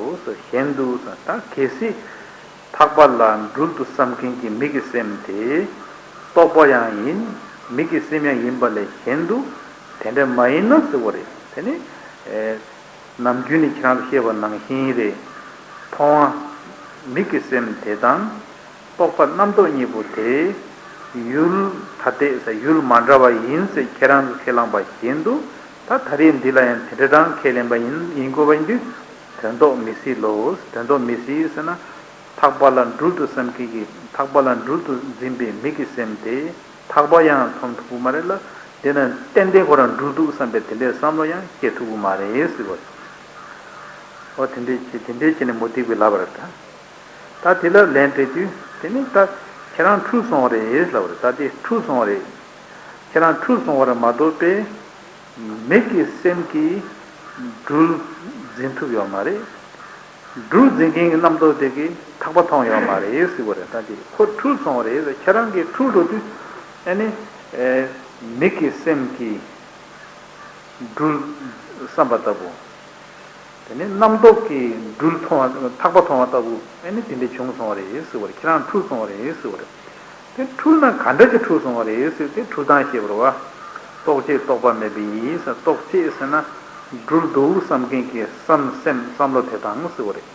གཞན་དུ་ཟེར་ད་གལ་སྲིད་ཐག་པ་ལ་སྦྲུལ་དུ་བསམ་མཁན་གྱི་མིག་གི་སེམས་དེ་རྟོག་པ་ཡང་ཡིན། མིག་གི་སེམས་ཡང་ཡིན་པ་ལས་གཞན་དུ་དེ་འདྲ་མ་ཡིན་ན་ཟེར་བ་རེད། དེ་ནི་ནམ་རྒྱུན་ནས་ཁྱེད་རང་ཚོ་བཤད་པ་ནང་བཞིན་རེད། མཐོང་བ་མིག་གི་སེམས་དེ་དང་། རྟོག་པ་རྣམ་རྟོག་གཉིས་པོ་དེ། ཡུལ་ཐ་དད་ཟེར་ཡུལ་མ་འདྲ་བ་ཡིན་ཟེར་ཁྱེད་རང་ཚོ་ཁས་བླངས་པ་བཞིན་དུ། ད་ད་རེས་འདི་ལ་ཡང་དེ་འདྲ་རང་ཁས་ལེན་པ་ཡིན་ཡིན་དགོས་པ་ཡིན་དུས། དོན་རྟོགས་མི་སྲིད་ལོ། དོན་རྟོགས་མི་སྲིད་ཟེར་ན། ཐག་པ་ལ་སྦྲུལ་དུ་བསམ་མཁན་གྱི་ཐག་པ་ལ་སྦྲུལ་དུ་འཛིན་པའི་མིག་གི་སེམས་དེ། ཐག་པ་ཡང་མཐོང་ཐུབ་ཀྱི་མ་རེད་ལ། དེ་ན་ཏན་ཏན་ཁོ་རང་སྦྲུལ་འདུག་བསམ་པའི་དེ་འདྲའི་བསམ་བློ་ཡང་སྐྱེ་ཐུབ་ཀྱི་མ་རེད་ཟེར་བ་རེད། འོ་དེ་འདྲས་བྱས་དེ་འདྲས་བྱས་ནས་མུ་སྟེགས་པས་ལབ་པ་རེད་ད། ད་དེ་ལ་ལན་སྤྲད་དུས་དེ་ནི་ད་ཁྱེད་རང་འཁྲུལ་སོང་བ་རེད་ལབ་པ་རེད། ད་དེ་འཁྲུལ་སོང་བ་རེད། ཁྱེད་རང་འཁྲུལ་སོང་བ་རེད་མ་གཏོགས་པས། མིག་གི་སེམས་ཀྱིས་སྦྲུལ་འཛིན་ཐུབ་ཡོད་མ་རེད། སྦྲུལ་འཛིན་མཁན་གྱི་རྣམ་རྟོག་དེ་གིས་ཐག་པ་མཐོང་ཡོད་མ་རེད་ཟེར་བ་རེད། ད་དེ་ཁོ་འཁྲུལ་སོང་བ་རེད། ཁྱེད་རང་གིས་འཁྲུལ་འགྲོ་དུས་ཨ་ནི་མིག་གི་སེམས་ཀྱིས་སྦྲུལ་བསམ་པ་ལྟ་བུ། དེ་ནས་རྣམ་རྟོག་གིས་སྦྲུལ་མཐོང་བ་ཐག་པ་མཐོང་བ་ལྟ་བུ་ཨ་ནི་དེ་འདྲ་བྱུང་སོང་བ་རེད་ཟེར་བ་རེད། ཁྱེད་རང་འཁྲུལ་སོང་བ་རེད་ཟེར་བ་རེད། དེ་འཁྲུལ་ན་ག་འདྲ་ཅིག་འཁྲུལ་སོང་བ་རེད་ཟེར་དེ་འཁྲུལ་སྟངས་བཤད་པ་རེད་བ། རྟོག་བཅས་རྟོག་པ་མེད་པའི་ཡིད་ཟེར། རྟོག་བཅས་ཟེར་ན་སྦྲུལ་འདུག་བསམ་མཁན་གྱི་བསམ་སེམས་བསམ་བློ་དེ་དང་ཟེར་བ་རེད།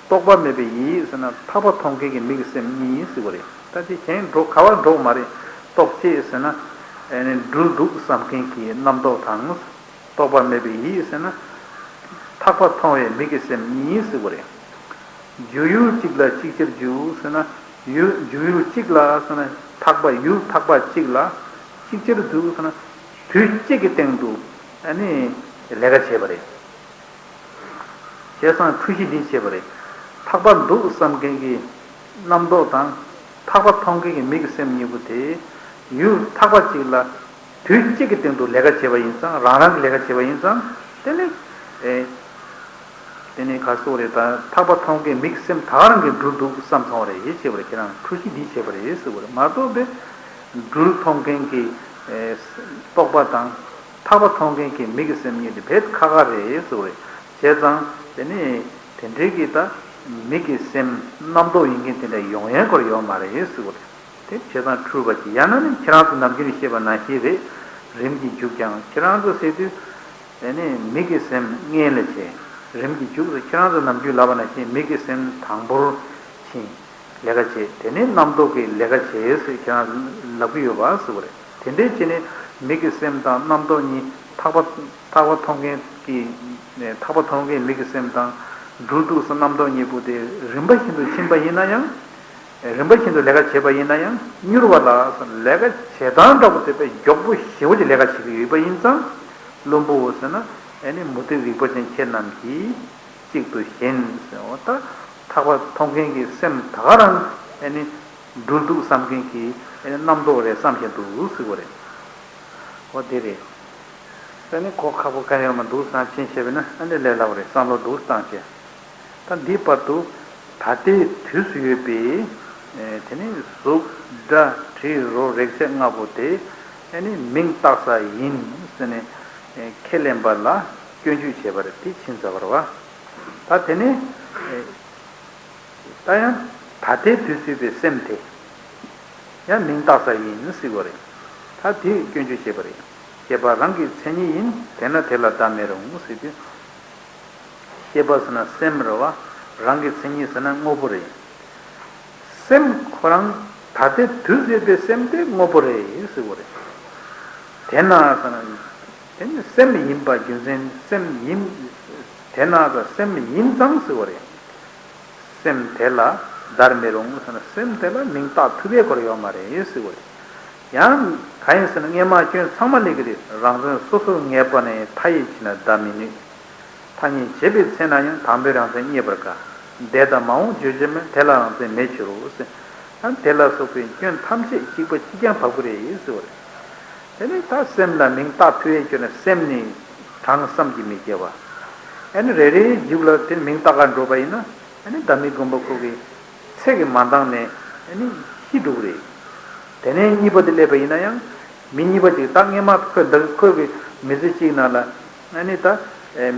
རྟོག་པ་མེད་པའི་ཡིད་ཟེར་ན་ཐག་པ་མཐོང་མཁན་གྱི་མིག་གི་སེམས་གཉིས་ཟེར་བ་རེད། ད་དེ་གཞན་འགྲོ་ག་བར་འགྲོ་མ་རེད། རྟོག་བཅས་ཟེར་ན་ཨ་ནི་སྦྲུལ་འདུག་བསམ་མཁན་གྱི་རྣམ་རྟོག་དང་། རྟོག་པ་མེད་པའི་ཡིད་ཟེར་ན། ཐག་པ་མཐོང་བའི་མིག་གི་སེམས་གཉིས་ཟེར་བ་རེད། འཇུག་ཡུལ་གཅིག་ལ་ཅིག་ཅར་འཇུག་ཟེར་ན། ཡུལ་འཇུག་ཡུལ་གཅིག་ལ་ཟེར་ན་ཐག་པ་ཡུལ་ཐག་པ་གཅིག་ལ་ཅིག་ཅར་འཇུག་ཟེར་ན། དུས་གཅིག་གི་སྟེང་དུ་ཨ་ནི་ལས་ཀ་བྱེད་པ་རེད། བྱས་ཙང་འཁྲུལ་གཞི་འདི་བྱེད་པ་རེད། ཐག་པ་འདུག་བསམ་མཁན་གྱི་རྣམ་རྟོག་དང་ཐག་པ་མཐོང་མཁན་གྱི་མིག་གི་སེམས་གཉིས་པོ་དེ་ཡུལ་ཐག་པ་གཅིག་ལ་དུས་གཅིག་གི་སྟེང་དུ་ལས་ཀ་བྱེད་པ་ཡིན་ཙང་རང་རང་གི་ལས་ཀ་བྱེད་པ་ཡིན་ཙང་དེ་ནི་ཨེ། དེ་ནི་ག་སོགས་རེད་ད། ཐག་པ་མཐོང་མཁན་མིག་སེམས་ད་ག་རང་གི་སྦྲུལ་འདུག་བསམ་སོང་བ་རེད་ཅེས་བྱས་པ་རེད། ཁྱེད་རང་འཁྲུལ་གཞི་འདི་བྱས་པ་རེད་ཟེར་བ་རེད། མ་གཏོགས་པའི་སྦྲུལ་མཐོང་མཁན་གྱི་ཨེ་རྟོག་པ་དང་ཐག་པ་མཐོང་མཁན་གྱི་མིག་གི་སེམས་གཉིས་དེ་བེད་ཁ་ཁ་རེད་ཟེར་བ་རེད། བྱས་ཙང་དེ་ནི་དེ་འདྲའི་གི་ད་མིག་གི་སེམས་རྣམ་རྟོག་ཡིན་མཁན་དེ་འདྲ་ཡོང་ཡས་སྐོར་ཡོད་མ་རེད་ཟེར་བ་རེད། དེ་བྱས་ཙང་འཁྲུལ་པ་ཅིག་ཡང་ན་ནི་ཁྱེད་རང་ཚོ་ནམ་རྒྱུན་ནས་བཤད་པ་ནང་བཞིན་རེད། རིམ་གྱིས་འཇུག་ཀྱང་ཁྱེད་རང་ཚོ་ཟེར་དུས། དེ་ནས་མིག་གི་སེམས་མངལ་ལ་བྱེད། རིམ་གྱིས་འཇུག་ཟེར་ཁྱེད་རང་ཚོ་ནམ་རྒྱུན་ལབ་པ་ནང་བཞིན་མིག་གི་སེམས་དང་པོར་ཕྱིན། ལས་ཀ་བྱེད། དེ་ནས་རྣམ་རྟོག་གིས་ལས་ཀ་བྱེད་ཟེར་ཁྱེད་རང་ཚོ་ལབ་ཀྱི་ཡོད་པ་ཟེར་བ་རེད། དེ་འདྲའི་བྱས་ནས་མིག་གི་སེམས་དང་རྣམ་རྟོག་གཉིས་ཐག་པ་ཐག་པ་མཐོང་མཁན་གྱི་ཐག་པ་མཐོང་མཁན་མིག་གི་སེམས་དང་སྦྲུལ་འདུག་ཟེར་རྣམ་རྟོག་གཉིས་པོ་དེ་རིམ་པ་བཞིན་དུ་ཕྱིན་པ་ཡིན་ན་ཡང་། རིམ་པ་བཞིན་དུ་ལས་ཀ་བྱེད་པ་ཡིན་ན་ཡང་མྱུར་བ་ལ་ལས་ཀ་བྱེད་སྟངས་འདྲ་པོ་དེ་དཔེ་མགྱོགས་པོ་ཞེ་པོ་ཅིག་ལས་ཀ་བྱེད་ཀྱི་ཡོད་པ་ཡིན་ཙང་། བླུན་པོའོ་ཟེར་ན་ཨེ་ནི་མུ་སྟེགས་རིག་པ་ཅན་ཁྱེད་རྣམས་ཀྱིས་གཅིག་ཏུ་ཞེན་ཟེར་བ་ད་ཐག་པ་མཐོང་མཁན་གྱི་སེམས་ད་ག་རང་ཨེ་ནི་སྦྲུལ་འདུག་བསམ་མཁན་གྱི་ཨེ་ནི་རྣམ་རྟོག་རེད་བསམ་བཞིན་དུ་ཟེར་བ་རེད། འོ་དེ་རེད། ད་ནི་གོ་ཁག་པོ་གང་ཡང་མ་འདུག་བསམ་ཕྱིན་བྱས་པས་ན་ཨ་ནི་ལས་སླ་པོ་རེད། བསམ་བློ་འདུག་བཏང་བྱས། ད་འདིའི་བར་དུ་ད་ལྟའི་དུས་སུ་ཡོད་པའི་དེ་ནི་གཟུགས་སྒྲ་དྲི་རོ་རེག་བྱ་ལྔ་པོ་དེ་ཨ་ནི་མིང་བཏགས་ས་ཡིན་ཟེར་ནས་ཁས་ལེན་པ་ལ་སྐྱོན་བརྗོད་བྱས་པ་རེད། དེ་ཕྱིན་ཚར་བ་རེད་བ། ད་དེ་ནི། ད་ཡང་ད་ལྟའི་དུས་སུ་ཡོད་པའི་སེམས་དེ་ཡང་མིང་བཏགས་ས་ཡིན་ཟེར་བ་རེད། ད་དེ་སྐྱོན་བརྗོད་བྱས་པ་རེད། ཤེས་པ་རང་གི་མཚན་ཉིད་ཡིན། དེས་ན་དེ་ལ་བརྡ་མེད་རུང་ཟེར་དུས། ཤེས་པ་ཟེར་ན་སེམས་རེད་བ། རང་གི་མཚན་ཉིད་ཟེར་ན་དངོས་པོ་རེད། སེམས་ཁོ་རང་ད་ལྟའི་དུས་སུ་ཡོད་པའི་སེམས་དེ་དངོས་པོ་རེད་ཟེར་བ་རེད། དེས་ན་ཟེར་ན། དེ་ནི་སེམས་ཡིན་པ་རྒྱུ་མཚན་སེམས་ཡིན། དེས་ན་ཟེར་སེམས་ཡིན་ཙང་ཟེར་བ་རེད། སེམས་དེ་ལ་བརྡ་མེད་རུང་ཟེར་ན་སེམས་དེ་ལ་མིང་བཏགས་ཐུབ་པའི་སྐོར་ཡོད་མ་རེད་ཟེར་བ་རེད། ཡང་གང་ཡིན་ཟེར་ན་སྔས་མ་སྐྱོན་ཚང་མ་སླེབས་ཀྱི་རེད། རང་མཚན་སོ་སོར་ངེས་པ་ནས་མཐའ་ཡས་ཕྱིར་ན་བརྡ་མི་ནུས། ཐ་སྙད་བྱེད་པའི་ཚེ་ན་ཡང་དང་པོའི་རང་མཚན་རྙེད་པར་དཀའ། འདས་དང་མ་འོངས་བརྗོད་བྱ་མེད། དེ་ལ་རང་མཚན་མེད་ཕྱིར་རོ་ཟེར། ཡང་དེ་ལ་སོགས་པའི་སྐྱོན་ཐམས་ཅད་གཅིག་པ་གཅིག་རྐྱང་བབས་ཀྱི་རེད་ཟེར་བ་རེད། དེ་ནི་ད་སེམས་ལ་མིང་བཏགས་ཐུབ་ཡས་ཁྱོད་ནི་སེམས་ནི་གྲངས་བསམ་གྱིས་མི་ཁྱབ་པ། ཨ་ནི་རེ་རེའི་མཇུག་ལ་དེ་མིང་བཏགས་ག་འགྲོ་བ་ཡིན་ན་ཨ་ནི་བརྡ་མེད་སྒོམ་པ་ཁོ་གི་ཚེ་གི་མ་འདང་ནས་ཨ་ནི་ཤི་འགྲོ་གི་རེད། དེ་ནས་གཉིས་པ་དེ་སླེབས་པ་ཡིན་ན་ཡང་མི་གཉིས་པ་ཅིག་ད་སྔས་མ་ཁོས་འདི་ཁོས་གི་མི་ཚེ་གཅིག་ནང་ལ་ཨ་ནི་ད་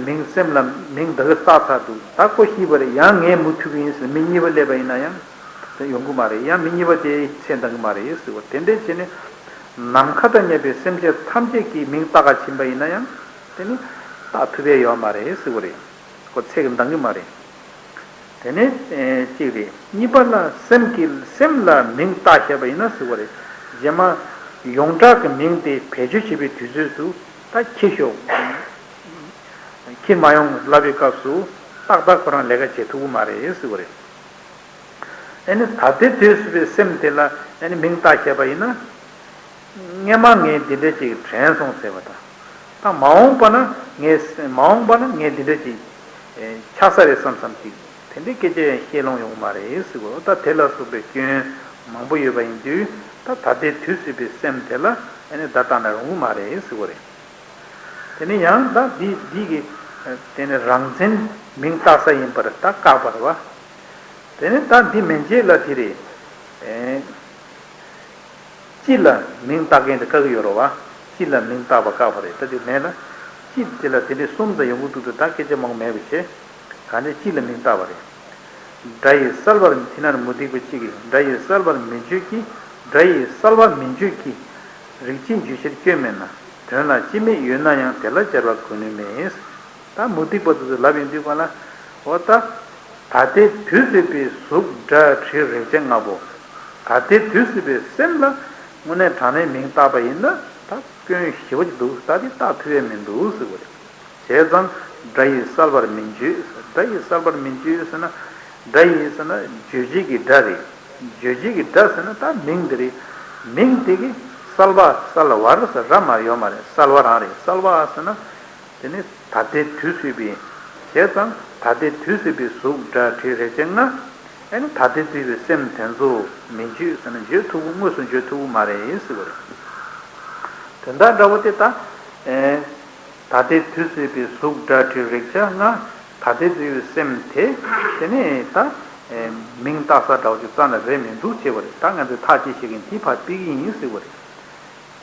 མིང་སེམས་ལ་མིང་འདི་ག་བཏགས་ཚར་འདུག་ད་ཁོ་ཤི་བ་རེད། ཡང་ངས་མུ་མཐུད་གི་ཡིན་ཟེར་མི་གཉིས་པ་སླེབས་པ་ཡིན་ན་ཡང་ད་ཡོང་གི་མ་རེད། ཡང་མི་གཉིས་པ་དེ་ཚེ་འདང་གི་མ་རེད་ཟེར་བ་དེ་འདྲས་བྱས་ནས་ནམ་མཁའ་དང་མཉམ་པའི་སེམས་ཅན་ཐམས་ཅད་ཀྱི་མིང་བཏགས་ག་ཕྱིན་པ་ཡིན་ན་ཡང་དེ་ནི་བཏགས་ཐུབ་ཡས་ཡོད་མ་རེད་ཟེར་བ་རེད། ཁོ་ཚེ་གི་འདང་གི་མ་རེད། དེ་ནས་ཨེ་གཅིག་རེད། གཉིས་པ་ལ་སེམས་ཀྱི་སེམས་ལ་མིང་བཏགས་བཞག་པ་ཡིན་ན་ཟེར་བ་རེད། རྗེས་མ་ཡོངས་གྲགས་ཀྱི་མིང་དེ་བེད་སྤྱོད་བྱེད་པའི་དུས་ཚོད་སུ་ད་ཁྱི་ཤོག་ཁྱི་མ་ཡོང་ལབ་པའི་སྐབས་སུ་ཏག་ཏག་ཁོ་རང་ལས་ཀ་བྱེད་ཐུབ་ཀྱི་མ་རེད་ཟེར་བ་རེད། ཨེ་ནི་ད་ལྟའི་དུས་སུ་བའི་སེམས་དེ་ལ་ཨེ་ནི་མིང་བཏགས་བཞག་པ་ཡིན་ན། སྔས་མ་ངས་འདི་འདྲ་ཅིག་དྲན་སོང་ཟེར་བ་དང་། ད་མ་འོངས་པ་ན་ངས་མ་འོངས་པ་ན་ངས་འདི་འདྲ་ཅིག་ ཆགས་ས་རེད་བསམ་བསམ་ཅིག་དེ་འདྲའི་སྐད་ཆ་ཡང་བཤད་ལོང་ཡོང་གི་མ་རེད་ཟེར་གོ། ད་དེ་ལ་སོགས་པའི་སྐྱོན་མང་པོ་ཡོད་པ་ཡིན་དུས་ད་ད་ལྟའི་དུས་ཚོད་པའི་སེམས་དེ་ལ་ཨ་ནི་བརྡ་བཏགས་ན་རུང་གི་མ་རེད་ཟེར་གོ་རེད། དེ་ནས་ཡང་ད་འདི་འདི་གི་དེ་ནས་རང་མཚན་མིང་བཏགས་ས་ཡིན་པར་ད་བཀག་པ་རེད་བ། དེ་ནས་ད་འདི་མན་ཆད་ལ་དེ་རེད། སྤྱི་ལ་མིང་བཏགས་མཁན་དེ་བཀག་གི་ཡོད་རེད་བ། སྤྱི་ལ་མིང་བཏགས་པ་བཀག་པ་རེད། ད་དེ་མེད་ལ། སྤྱི་དེ་ལ་དེ་འདྲའི་གསུམ་ཙམ་ཡོང་གི་འདུག་ད་སྐད་ཆ་མང་པོ་མེད་པ་བྱས། གང་ལྟར་སྤྱི་ལ་མིང་བཏགས་པ་རེད། སྒྲ་ཡིས་གསལ་བར་དེ་ན་མུ་སྟེགས་པ་གཅིག་གིས་སྒྲ་ཡིས་གསལ་བར་མི་བརྗོད་ཀྱི། སྒྲ་ཡིས་གསལ་བར་མི་བརྗོད་ཀྱི། རིགས་སྤྱི་བརྗོད་ཕྱིར་སྐྱོན་མེད་ན། དོན་ལ་སྤྱི་མེད་ཡོད་ན་ཡང་དེ་ལ་སྦྱར་བ་དགོས་ནི་མེད། ད་མུ་སྟེགས་པ་དེ་ཚོས་ལབ་ཡོང་དུས་ག་ལ། འོ་ད། ད་ལྟའི་དུས་ཚོད་པའི་གཟུགས་སྒྲ་དྲི་རེག་བྱ་ལྔ་པོ། ད་ལྟའི་དུས་ཚོད་པའི་སེམས་ལ་དངོས་གནས་དྲང་གནས་མིང་བཏགས་པ་ཡིན་ན་ད་སྐྱོན་ཞེ་པོ་ཅིག་འདུག་ད་དེ་བཏགས་ཐུབ་ཡས་མི་འདུག་ཟེར་བ་རེད། བྱས་ཙང་སྒྲ་ཡིས་གསལ་བར་མི་བརྗོད། སྒྲ་ཡིས་གསལ་བར་མི་བརྗོད་ཟེར་ན། སྒྲ་ཡིས་ཟེར་ན་རྗོད་བྱེད་ཀྱི་སྒྲ་རེད། རྗོད་བྱེད་ཀྱི་སྒྲ་ཟེར་ན་ད་མིང་དེ་རེད། མིང་དེ་གིས་གསལ་བ་གསལ་བར་ཟེར་ར་མ་ཡོད་མ་རེད། གསལ་བ་རང་རེད། གསལ་བ་ཟེར་ན། དེ་ནི་ད་ལྟའི་དུས་ཚོད་པའི། བྱས་ཙང་ད་ལྟའི་དུས་ཚོད་པའི་གཟུགས་སྒྲ་དྲི་རེག་བྱ་ལྔ། ཨ་ནི་ད་ལྟའི་དུས་པའི་སེམས་དེ་ཚོ་མི་བརྗོད་ཟེར་ན་བརྗོད་ཐུབ་ཀྱི་དངོས་སུ་བརྗོད་ཐུབ་ཀྱི་མ་རེད་ཟེར་བ་རེད། དོན་དག་འདྲ་བོ་དེ་ད། ཨེ། ད་ལྟའི་དུས་ཚོད་པའི་གཟུགས་སྒྲ་དྲི་རེག་བྱ་ལྔ། ད་ལྟའི་དུས་པའི་སེམས་དེ། དེ་ནི་ད། ཨེ། མིང་བཏགས་ས་འདྲ་བོ་ཅིག་རྩ་ནས་རེད་མི་འདུག་ཅེས་པ་རེད། ད་ང་ཚོས་ཐག་གཅོད་བྱེད་མཁན་དེ་ཕར་ཕུད་ཀྱི་ཡིན་ཟེར་བ་རེད།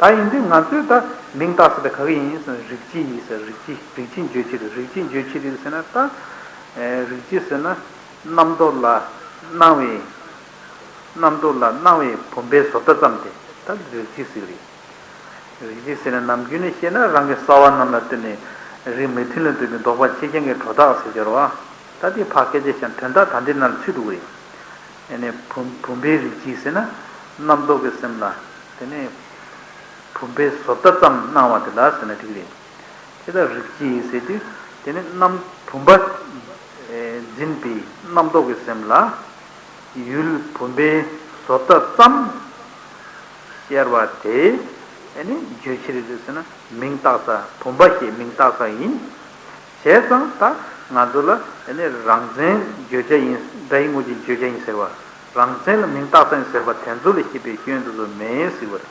ད་ཡིན་དུས་ང་ཚོས་ད་མིང་བཏགས་ས་དེ་ག་གི་ཡིན་ཟེར་ན་རིགས་སྤྱི་ཡིན་ཟེར། རིགས་སྤྱི་རིགས་སྤྱི་བརྗོད་བྱེད་རེད། རིགས་སྤྱི་བརྗོད་བྱེད་རེད་ཟེར་ན་ད། ཨེ། རིགས་སྤྱི་ཟེར་ན་རྣམ་རྟོག་ལ་སྣང་བའི། རྣམ་རྟོག་ལ་སྣང་བའི་བུམ་པའི་བཟོ་ལྟ་ཙམ་དེ་ད་རིགས་སྤྱི་ཟེར་གི་རེད། རིགས་སྤྱི་ཟེར་ན་ནམ་རྒྱུན་ནས་བཤད་ན་རང་གི་རྩ་བ་རྣམས་ལ་བརྟེན་ནས་རིགས་མི་མཐུན་ལ་འདུས་པའི་ལྡོག་པ་ཕྱེད་ཀྱང་གི་གྲོལ་རྟགས་ཟེར་གྱི་རེད་བ། ད་དེ་ཕར་སྐད་ཆ་བཤད་ན་དོན་དག་ད་འདི་ནང་ལ་ཚུད་འདུག་གི་རེད། ཨ་ནི་བུམ་བུམ་པའི་རིགས་སྤྱི་ཟེར་ན་རྣམ་རྟོག་གི་སེམས་ལ། དེ་ནས་བུམ་པའི་བཟོ་ལྟ་ཙམ་སྣང་བ་དེ་ལ་ཟེར་ན་འགྲིག་རེད། དེ་ལྟར་རིགས་སྤྱི་ཟེར་དུས་དེ་ནི་རྣམ་བུམ་པ་འཛིན་པའི་རྣམ་རྟོག་གི་སེམས་ལ་ཡུལ་བུམ་པའི་བཟོ་ལྟ་ཙམ་ཤར་བ་དེ་ནི་བརྗོད་ཕྱིར་ཟེར་ན་མིང་བཏགས་ས་བུམ་པ་ཞེས་མིང་བཏགས་ས་ཡིན། བྱས་ཙང་ད་ང་ཚོ་ལ་ནི་རང་མཚན་བརྗོད་བྱ་ཡིན། སྒྲ་ཡི་དངོས་ཀྱི་བརྗོད་བྱ་ཡིན་ཟེར་བ། རང་མཚན་ལ་མིང་བཏགས་ས་ཡིན་ཟེར་བ་དེ་ཚོ་ལ་བཤད་པའི་སྐྱོན་དེ་ཚོ་མེད་ཟེར་བ་རེད།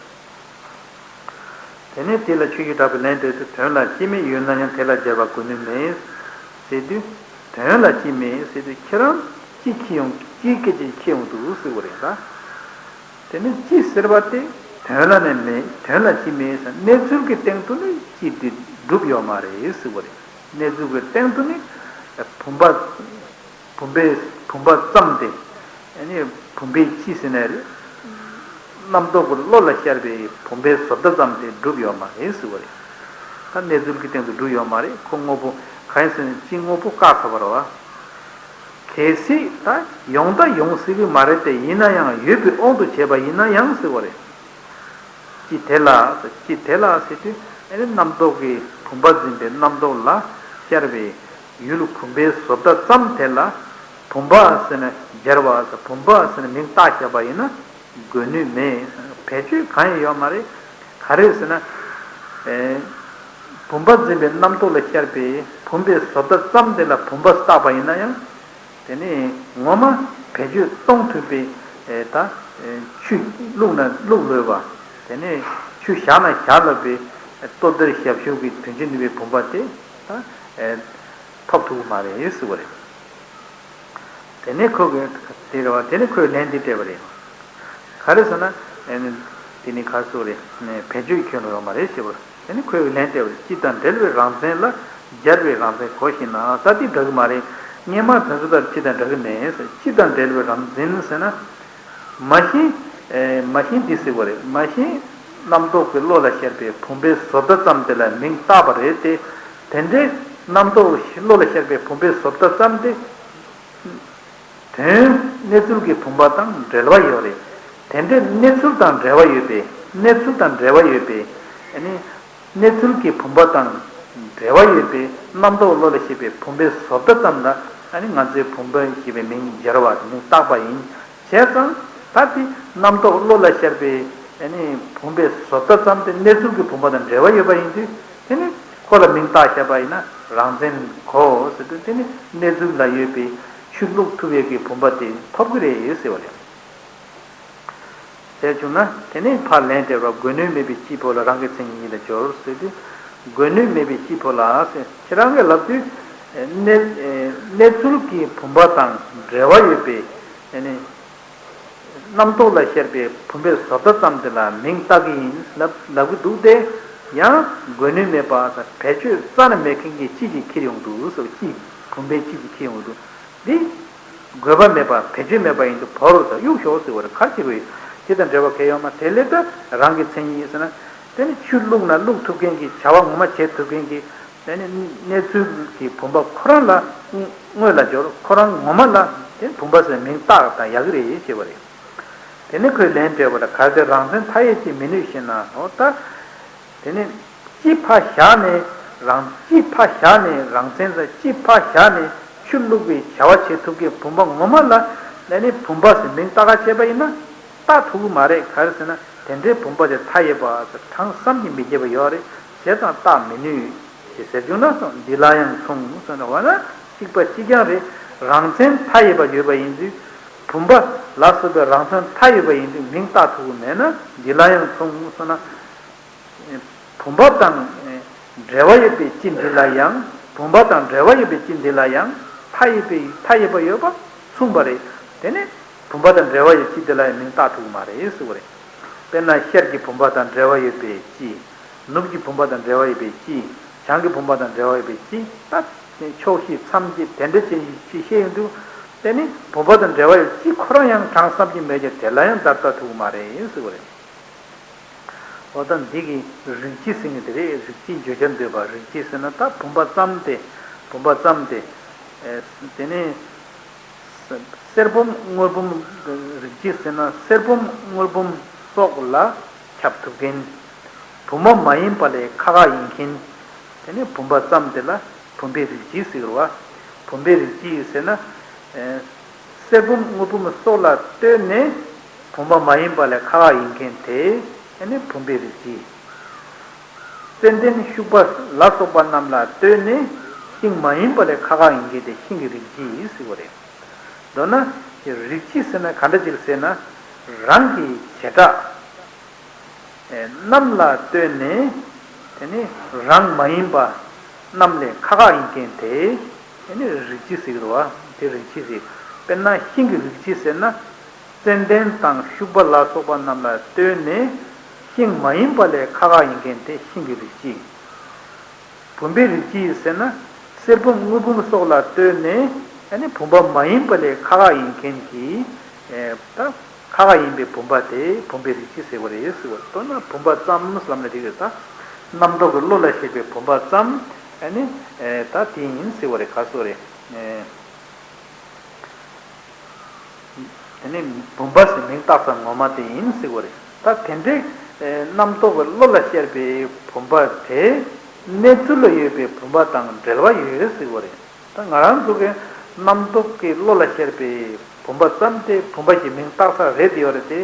དེ་ནས་དེ་ལ་ཆོས་ཀྱི་གྲགས་པས་ལན་སྤྲད་དུས་དོན་ལ་སྤྱི་མེད་ཡོད་ན་ཡང་དེ་ལ་སྦྱར་བ་དགོས་ནི་མེད་ཟེར་དུས། དོན་ལ་སྤྱི་མེད་ཟེར་དུས་ཁྱེད་རང་སྤྱི་འཁྱེར་ཡོང་སྤྱིའི་སྐད་ཆ་འཁྱེར་ཡོང་འདུག་ཟེར་བ་རེད་ད། དེ་ནས་སྤྱི་ཟེར་བ་དེ་དོན་ལ་ནི་མེད། དོན་ལ་སྤྱི་མེད་ཟེར་གནས་ཚུལ་གྱི་སྟེང་དུ་ནི་སྤྱི་དེ་གྲུབ་ཡོད་མ་རེད་ཟེར་བ་རེད། གནས་ཚུལ་གྱི་སྟེང་དུ་ནི་བུམ་པ། བུམ་པའི་བུམ་པ་ཙམ་དེ། ཨ་ནི་བུམ་པའི་སྤྱི་ཟེར་ནའི་རེད། རྣམ་རྟོག་གི་བློ་ལ་ཤར་བའི་བུམ་པའི་བཟོ་ལྟ་ཙམ་དེ་གྲུབ་ཡོད་མ་རེད་ཟེར་བ་རེད། ད་གནས་ཚུལ་གྱི་སྟེང་དུ་གྲུབ་ཡོད་མ་རེད། ཁོ་དངོས་པོ་གང་ཡིན་ཟེར་ན་སྤྱི་དངོས་པོ་བཀག་ཚར་བ་རེད་བ། གལ་སྲིད་ད་ཡོང་ད་ཡོང་སྲིད་ཀྱི་མ་རེད་དེ། ཡིན་ན་ཡང་ཡོད་པའི་དབང་དུ་བྱས་པ་ཡིན་ན་ཡང་ཟེར་བ་རེད། ཅི་དེ་ལ་ཟེར། ཅི་དེ་ལ་ཟེར་དུས་ཨ་ནི་རྣམ་རྟོག་གི་བུམ་པ་འཛིན་པའི་རྣམ་རྟོག་ལ་ཤར་བའི་ཡུལ་བུམ་པའི་བཟོ་ལྟ་ཙམ་དེ་ལ་བུམ་པ་ཟེར་ནས་སྦྱར་བ་ཟེར། བུམ་པ་ཟེར་ནས་མིང་བཏགས་བཞག་པ་ཡིན་ན་དགོས་ནུས་མེད། བེད་སྤྱོད་གང་ཡང་ཡོད་མ་རེད། ག་རེ་ཟེར་ན། ཨེ། བུམ་པ་འཛིན་པའི་རྣམ་རྟོག་ལ་ཤར་བའི་བུམ་པའི་བཟོ་ལྟ་ཙམ་དེ་ལ་བུམ་པ་བཏགས་པ་ཡིན་ན་ཡང་། དེ་ནི་ངོ་མ་བེད་སྤྱོད་གཏོང་ཐུབ་པའི་ཨེ་ད་ཨེ་ཆུ་བླུགས་ན་བླུགས་ལོས་པ། དེ་ནི་ཆུ་བཞག་ན་བཞག་ལོས་པའི་ལྟོ་ལྡིར་ཞབས་ཞུམ་གྱི་དོན་ཆེན་ནུས་པའི་བུམ་པ་དེ་ད་ཨེ་ཐོབ་ཐུབ་ཀྱི་མ་རེད་ཟེར་བ་རེད། དེ་ནས་ཁོ་གིས་དེ་རེད་བ། དེ་ནས་ཁོས་ལན་འདི་སྤྲད་པ་རེད། ག་རེ་ཟེར་ན། ཨེ་ནི་དེ་ནི་ག་རེ་ཟེར་རེད། བེད་སྤྱོད་ཁྱོན་ནས་ཡོད་མ་རེད་ཟེར་བ། དེ་ནི་ཁོས་ལན་སྤྲད་པ་རེད། སྤྱི་དང་འབྲེལ་བའི་རང་མཚན་ལ་སྦྱར་བའི་རང་མཚན་གོ་ཞིག་ན། ད་འདི་འདྲ་གི་མ་རེད། སྔོན་མ་དེ་ཚོ་ལྟར་སྤྱི་དང་འདྲ་གི་མེད་ཟེར། སྤྱི་དང་འབྲེལ་བའི་རང་མཚན་ཟེར་ན། མ་གཞི། ཨེ། མ་གཞི་འདི་ཟེར་བ་རེད། མ་གཞི་རྣམ་རྟོག་གི་བློ་ལ་ཤར་བའི་བུམ་པའི་བཟོ་ལྟ་ཙམ་དེ་ལ་མིང་བཏགས་པ་རེད་དེ། དེ་འདྲའི་རྣམ་རྟོག་བློ་ལ་ཤར་བའི་བུམ་པའི་བཟོ་ལྟ་ཙམ་དེ། དོན་གནས་ཚུལ་གྱི་བུམ་པ་དང་འབྲེལ་བ་ཡོད་རེད། དེ་འདྲའི་གནས་ཚུལ་དང་འབྲེལ་བ་ཡོད་པའི། གནས་ཚུལ་དང་འབྲེལ་བ་ཡོད་པའི། ཨ་ནི། གནས་ཚུལ་གྱི་བུམ་པ་དང་འབྲེལ་བ་ཡོད་པའི་རྣམ་རྟོག་བློ་ལ་ཤར་བའི་བུམ་པའི་བཟོ་ལྟ་ཙམ་ལ་ཨ་ནི་ང་ཚོས་བུམ་པ་ཞེས་པའི་མིང་སྦྱར་བ་མིང་བཏགས་པ་ཡིན། བྱས་ཙང་ད་དེ་རྣམ་རྟོག་བློ་ལ་ཤར་བའི་ཨ་ནི་བུམ་པའི་བཟོ་ལྟ་ཙམ་དེ་གནས་ཚུལ་གྱི་བུམ་པ་དང་འབྲེལ་བ་ཡོད་པ་ཡིན་དུས། དེ་ནི་ཁོ་ལ་མིང་བཏགས་བཞག་པ་ཡིན་ན་ རང་མཚན་གོ་ཟེར་དུས་དེ་ནི་གནས་ཚུལ་ལ་ཡོད་པའི་ཆོས་བླུག་ཐུབ་ཡས་ཀྱི་བུམ་པ་དེ་ཐོབ་ཀྱི་རེད་ཟེར་བ་རེད། ཟེར་བྱུང་ན་དེ་ནི་ཕར་ལན་སྤྲད་པ་དགོས་ནུས་མེད་པའི་སྤྱི་ཕོ་ལ་རང་གི་མཚན་ཉིད་ཉིད་ལ་སྦྱོར་ཟེར་དུས། དགོས་ནུས་མེད་པའི་སྤྱི་ཕོ་ལ་ཟེར་ཁྱེད་རང་གིས་ལབ་དུས། གནས་གནས་ཚུལ་གྱི་བུམ་པ་དང་འབྲེལ་བ་ཡོད་པའི་ནི། རྣམ་རྟོག་ལ་ཤར་བའི་བུམ་པའི་བཟོ་ལྟ་ཙམ་དེ་ལ་མིང་བཏགས་ཀྱི་ཡིན་ལབ་ལབ་ཀྱི་འདུག་སྟེ། ཡང་དགོས་ནུས་མེད་པ་བེད་སྤྱོད་རྩ་ནས་མེད་མཁན་གྱི་སྤྱི་ཅིག་འཁྱེར་ཡོང་འདུག་ཟེར་བ། སྤྱི་བུམ་པའི་སྤྱི་ཅིག་འཁྱེར་ཡོང་འདུག་འདི་དགོས་པ་མེད་པ་བེད་སྤྱོད་མེད་པ་ཡིན་དུས་བོར་དང་གཡུག་ཞོག་ཟེར་བ་རེད། ག་རེ་བྱེད་དགོས་ཡོད། དེ་དང་འབྲེལ་བ་གང་ཡང་ཡོད་མ་རེད། དེ་ལས་ད་རང་གི་མཚན་ཉིད་ཟེར་ན། དེ་ནི་ཆོས་བླུག་ན་བླུག་ཐུབ་མཁན་གྱི་བྱ་བ་ངོ་མ་བྱེད་ཐུབ་མཁན་གྱི། དེ་ནི་གནས་ཚུལ་གྱི་བུམ་པ་ཁོ་རང་ལ་དངོས་ལ་སྦྱོར། ཁོ་རང་ངོ་མ་ལ་དེ་བུམ་པ་ཟེར་མིང་བཏགས་དང་ཡག་གི་རེད་ཞེས་པ་རེད། དེ་ནི་ཁོས་ལན་སྤྲད་པ་ལ་གལ་ཏེ་རང་མཚན་མཐའ་ཡས་ཀྱི་མི་ནུས་ཤེ་ན། འོ་ད། དེ་ནི་སྤྱི་ཕར་བཞག་ནས་རང་སྤྱི་ཕར་བཞག་ནས་རང་མཚན་ཟེར་སྤྱི་ཕར་བཞག་ནས་ཆོས་བླུག་པའི་བྱ་བ་བྱེད་ཐུབ་མཁན་བུམ་པ་ངོ་མ་ལ་དེ་ནི་བུམ་པ་ཟེར་མིང་བཏགས་ཀ་བྱས་པ་ཡིན་ན་བཏགས་ཐུབ་ཀྱི་མ་རེད། ག་རེ་ཟེར་ན་དེ་འདྲའི་བུམ་པ་དེ་མཐའ་ཡས་པ་ཟེར་གྲངས་བསམ་གྱིས་མི་ཁྱབ་པ་ཡོད་རེད། བྱས་ཙང་བཏགས་མི་ནུས་ཞེས་ཟེར་བྱུང་ན་སོང་། འདི་ལ་ཡང་མཚུངས་སོང་ན། འོ་ན་གཅིག་པ་གཅིག་རྐྱང་རེད། རང་མཚན་མཐའ་ཡས་པ་ཡོད་པ་ཡིན་དུས། བུམ་པ་ལ་སོགས་པའི་རང་མཚན་མཐའ་ཡས་པ་ཡིན་དུས་མིང་བཏགས་ཐུབ་ཀྱི་མེད་ན། འདི་ལ་ཡང་མཚུངས་སོང་ན། བུམ་པ་དང་འབྲེལ་བ་ཡོད་པའི་སྤྱི་འདི་ལ་ཡང་། བུམ་པ་དང་འབྲེལ་བ་ཡོད་པའི་སྤྱི་འདི་ལ་ཡང་མཐའ་ཡས་པའི་མཐའ་ཡས་པ་ཡོད་པ་མཚུངས་པ་རེད། དེ་ནི་བུམ་པ་དང་འབྲེལ་བ་ཡོད་སྤྱི་འདི་ལ་ཡང་མིང་བཏགས་ཐུབ་ཀྱི་མ་རེད་ཟེར་བ་རེད། དཔེར་ན་ཤར་གྱི་བུམ་པ་དང་འབྲེལ་བ་ཡོད་པའི་སྤྱི། ནུབ་ཀྱི་བུམ་པ་དང་འབྲེལ་བ་ཡོད་པའི་སྤྱི། བྱང་གི་བུམ་པ་དང་འབྲེལ་བ་ཡོད་པའི་སྤྱི། ད་ཕྱོགས་བཞི་མཚམས་བརྒྱད་དེ་འདྲ་ཅན་ཞིག་བཤད་ཡོང་དུས། དེ་ནི་བུམ་པ་དང་འབྲེལ་བ་ཡོད་སྤྱི་ཁོ་རང་ཡང་གྲངས་བསམ་གྱིས་མི་ཁྱབ། དེ་ལ་ཡང་བརྡ་བཏགས་ཐུབ་ཀྱི་མ་རེད་ཟེར་བ་རེད། འོ་ད་འདི་གི་རིགས་སྤྱི་ཟེར་མཁན་དེ་རེད། རིགས་སྤྱིའི་བརྗོད་བྱར་འདོད་པ། རིགས་སྤྱི་ཟེར་ན་ད་བུམ་པ་ཙམ་སྟེ། བུམ་པ་ཙམ་སྟེ། ཨེ། དེ་ནས་གསེར་བུམ་དངུལ་བུམ། རིགས་སྤྱི་ཟེར་ན་གསེར་བུམ་དངུལ་བུམ་སོགས་ལ་ཁྱབ་ཐུབ་མཁན། བུམ་པ་མ་ཡིན་པ་ལས་ཁ་ཁ་ཡིན་མཁན། དེ་ནས་བུམ་པ་ཙམ་དེ་ལ་བུམ་པའི་རིགས་སྤྱི་ཟེར་བ། བུམ་པའི་རིགས་སྤྱི་ཟེར་ན། ཨེ། གསེར་བུམ་དངུལ་བུམ་སོགས་ལ་ལྟོས་ནས་བུམ་པ་མ་ཡིན་པ་ལས་ཁ་ཁ་ཡིན་མཁན་དེ་ནི་བུམ་པའི་རིགས་སྤྱི། ཙནྡན་ཤུག་པ་ལ་སོགས་པ་རྣམས་ལ་ལྟོས་ནས་ཤིང་མ་ཡིན་པ་ལས་ཁ་ཁ་ཡིན་མཁན་དེ་ཤིང་གི་རིགས་སྤྱི་ཟེར་བ་རེད། མདོར་ན། རིགས་སྤྱི་ཟེར་ན་ག་འདྲ་ཅིག་ཟེར་ན། རང་གི་བྱེ་བྲག་རྣམས་ལ་ལྟོས་ནས། དེ་ནི་རང་མ་ཡིན་པ་རྣམས་ལས་ཁ་ཁ་ཡིན་མཁན་དེ། དེ་ནི་རིགས་སྤྱི་ཟེར་གྱི་རེད་བ། དེ་རིགས་སྤྱི་ཟེར། དཔེར་ན་ཤིང་གི་རིགས་སྤྱི་ཟེར་ན། ཙནྡན་དང་ཤུག་པ་ལ་སོགས་པ་རྣམས་ལ་ལྟོས་ནས་ཤིང་མ་ཡིན་པ་ལས་ཁ་ཁ་ཡིན་མཁན་དེ་ཤིང་གི་རིགས་སྤྱི། བུམ་པའི་རིགས་སྤྱི་ཟེར་ན། གསེར་བུམ་དངུལ་བུམ་སོགས་ལ་ལྟོས་ནས་ཨ་ནི་བུམ་པ་མ་ཡིན་པ་ལས་ཁ་ཁ་ཡིན་མཁན་གྱི། ཨེ། ད་ཁ་ཁ་ཡིན་པའི་བུམ་པ་དེ་བུམ་པའི་རིགས་སྤྱི་ཟེར་བ་རེད་ཟེར་བ། མདོར་ན་བུམ་པ་ཙམ་ལབ་ན་འགྲིག་གི་རེད། ད་རྣམ་རྟོག་གི་བློ་ལ་ཤར་བའི་བུམ་པ་ཙམ་ཨ་ནི། ཨེ། ད་དེ་ཡིན་ཟེར་བ་རེད། ག་སོ་རེད། ཨེ། དེ་ནི་བུམ་པ་ཟེར་མིང་བཏགས་ས་ངོ་མ་དེ་ཡིན་ཟེར་བ་རེད། ད་དེ་འདྲའི་རྣམ་རྟོག་གི་བློ་ལ་ཤར་བའི་བུམ་པ་དེ་གནས་ཚུལ་ལ་ཡོད་པའི་བུམ་པ་དང་འབྲེལ་བ་ཡོད་ཟེར་བ་རེད། ད་ང་རང་ཚོ་གི་རྣམ་རྟོག་གི་བློ་ལ་ཤར་བའི་བུམ་པ་ཙམ་དེ་བུམ་པ་ཞེས་མིང་བཏགས་ས་རེད་དེ་ཡོད་རེད་དེ།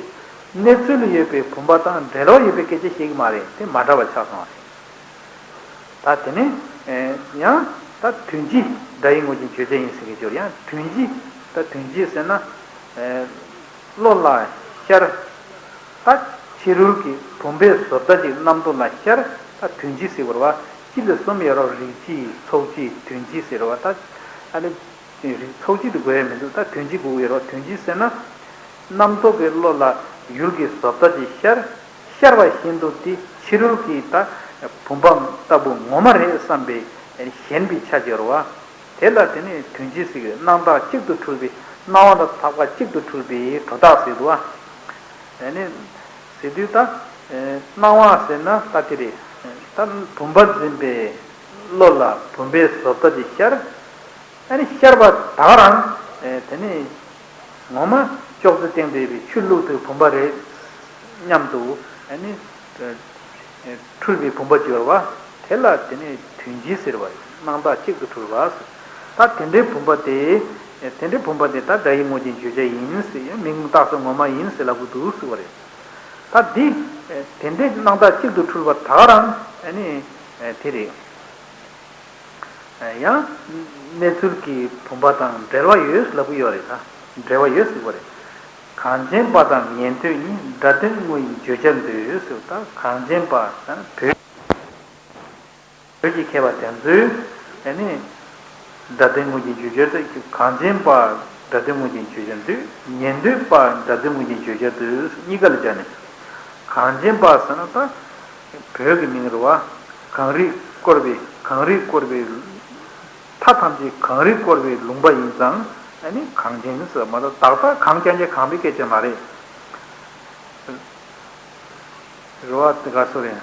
གནས་ཚུལ་ལ་ཡོད་པའི་བུམ་པ་དང་འབྲེལ་བ་ཡོད་པའི་སྐད་ཆ་བཤད་ཀྱི་མ་རེད། དེ་མ་འདྲ་བ་ཆགས་སོང་བ་རེད། ད་དེ་ནས་ཡང་ད་དོན་སྤྱི་སྒྲ་ཡི་དངོས་ཀྱི་བརྗོད་བྱ་ཡིན་ཟེར་གྱི་འབྱོར། ཡང་དོན་སྤྱི། ད་དོན་སྤྱི་ཟེར་ན་བློ་ལ་ཤར། ད་ཕྱི་རོལ་གྱི་བུམ་པའི་བཟོ་ལྟ་ཅིག་རྣམ་རྟོག་ལ་ཤར། ད་དོན་སྤྱི་ཟེར་བ་རེད་བ། སྤྱི་ལ་གསུམ་ཡོད་རེད་བ། རིགས་སྤྱི། ཚོགས་སྤྱི། དོན་སྤྱི་ཟེར་བ། ད་ཨ་ནི། རིགས་ཚོགས་སྤྱི་དེ་དགོས་ཡ་མི་འདུག་ད་དོན་སྤྱི་དགོས་ཀྱི་ཡོད་རེད་བ། དོན་སྤྱི་ཟེར་ན། རྣམ་རྟོག་གི་བློ་ལ་ཡུལ་གྱི་བཟོ་ལྟ་ཅིག་ཤར། ཤར་བ་བཞིན་དུ་དེ་ཕྱི་རོལ་གྱི་ད་བུམ་པ་ལྟ་བུ་ངོ་མ་རེད་བསམ་པའི་ཞེན་པའི་ཆ་ཅིག་ཡོད་རེད་བ། དེ་ལ་དེ་ནི་དོན་སྤྱི་ཟེར་གྱི་རེད། སྣང་བཏགས་གཅིག་ཏུ་འཁྲུལ་པའི། སྣང་བ་དང་ཐག་པ་གཅིག་ཏུ་འཁྲུལ་པའི་གྲོ་བཏགས་ཟེར་འདུག་བ། དེ་ནི་ཟེར་དུས་ད་སྣང་བ་ཟེར་ན་ད་དེ་རེད། ད་བུམ་པ་འཛིན་པའི་བློ་ལ་བུམ་པའི་བཟོ་ལྟ་ཅིག་ཤར། ཨ་ནི་ཤར་བ་ད་ག་རང་། ཨེ། དེ་ནི་ངོ་མ་ཅོག་ཙེ་སྟེང་དུ་ཡོད་པའི་ཆུ་བླུགས་དུས་བུམ་པ་རེད་སྙམ་དུ། ཨ་ནི་ཨེ། འཁྲུལ་པའི་བུམ་པ་ཅིག་ཡོད་རེད་བ། དེ་ལ་དེ་ནི་དོན་སྤྱི་ཟེར་བ་རེད། སྣང་བཏགས་གཅིག་ཏུ་འཁྲུལ་བ་ཟེར། ད་དེ་འདྲའི་བུམ་པ་དེ། ཨེ། དེ་འདྲའི་བུམ་པ་དེ་ད་སྒྲ་ཡི་དངོས་ཀྱི་བརྗོད་བྱ་ཡིན་ཟེར། ཡང་མིང་བཏགས་ས་ངོ་མ་ཡིན་ཟེར་ལབ་ཀྱི་འདུག་ཟེར་བ་རེད། ད་འདི། ཨེ། དེ་འདྲའི་སྣང་བཏགས་གཅིག་ཏུ་འཁྲུལ་བ་ད་ག་རང་། ཨ་ནི་ཨེ། དེ་རེད། ཡང་གནས་ཚུལ་གྱི་བུམ་པ་དང་འབྲེལ་བ་ཡོད་ལབ་ཀྱི་ཡོད་རེད། ད་འབྲེལ་བ་ཡོད་ཟེར་བ་རེད། གངས་ཅན་པ་དང་ཉན་ཐོས་གཉིས། སྒྲ་དོན་དངོས་ཡིན་བརྗོད་བྱར་འདོད་ཟེར། ད་གངས་ཅན་པ་དང་བོད། བོད་ཀྱི་མཁས་པ་དེ་ཚོས་ཨ་ནི་སྒྲ་དོན་དངོས་ཀྱི་བརྗོད་བྱར་འདོད། གངས་ཅན་པ་སྒྲ་དོན་དངོས་ཀྱི་བརྗོད་བྱར་འདོད། ཉན་ཐོས་པ་སྒྲ་དོན་དངོས་ཀྱི་བརྗོད་བྱར་འདོད། གཉིས་ཀ་ལ་སྦྱར་ནས། གངས་ཅན་པ་ཟེར་ན་ད་བོད་ཀྱི་མིང་རེད་བ། གངས་རིས་བསྐོར་བའི་གངས་རིས་བསྐོར་བའི་མཐའ་ཐམས་ཅད་གངས་རིས་བསྐོར་བའི་ལུང་པ་ཡིན་ཙང་ཨ་ནི་གངས་ཅན་ཟེར་མ་གཏོགས་ད་ལྟ་གངས་རྐྱང་རྐྱང་གངས་པའི་སྐད་ཆ་མ་རེད། རེད་བ། དེ་ག་སོ་རེད།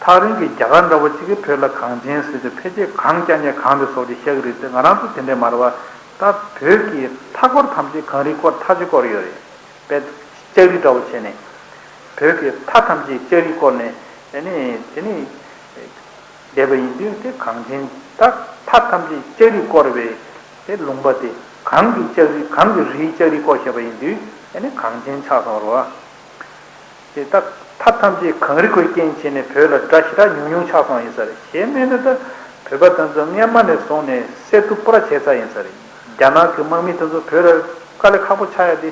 ཐག་རིང་གི་རྒྱ་གར་འདྲ་བོ་གཅིག་གིས་བོད་ལ་གངས་ཅན་ཟེར་དུས་ཕལ་ཆེར་གངས་རྐྱང་རྐྱང་གངས་དེ་སོགས་ཀྱི་ཤག་རིགས་དེ། ང་རང་ཚོ་དེ་འདྲས་མ་རེད་བ། ད་བོད་ཀྱི་མཐའ་འཁོར་ཐམས་ཅད་གངས་རིས་བསྐོར་ཐག་ཆོད་བསྐོར་ཡོད་རེད། དཔེ་ལྕགས་རི་འདྲ་བོ་བྱས་ནས་བོད་ཀྱི་མཐའ་ཐམས་ཅད་ལྕགས་རིས་བསྐོར་ནས་ཨ་ནི་དེ་ནི་བསྡད་པ་ཡིན་དུས་དེ་གངས་ཅན། ད་མཐའ་ཐམས་ཅད་ལྕགས་རིས་བསྐོར་བའི་དེ་ལུང་པ་དེ་གངས་ཀྱི་ལྕགས་རི་གངས་ཀྱི་རིའི་ལྕགས་རིས་བསྐོར་བྱས་པ་ཡིན་དུས་ཨ་ནི་གངས་ཅན་ཆགས་སོང་རེད་བ། དེ་ད་མཐའ་ཐམས་ཅད་གངས་རི་ཁོའི་རྐྱེན་བྱས་ནས་བོད་ལ་དགྲ་ཞེ་དྲག་ཉུང་ཉུང་ཆགས་སོང་ཡིན་ས་རེད། གཞན་མེད་ན་ད་བོད་པ་དེ་ཚོ་སྔན་མ་ནས་བཟུང་ནས་བསད་གཏུབ་པོ་ར་བྱས་ཚར་ཡིན་ས་རེད། རྒྱ་ནག་གི་དམག་མི་དེ་ཚོ་བོད་ལ་དཀའ་ལས་ཁག་པོ་ཆགས་ཡ་དེ་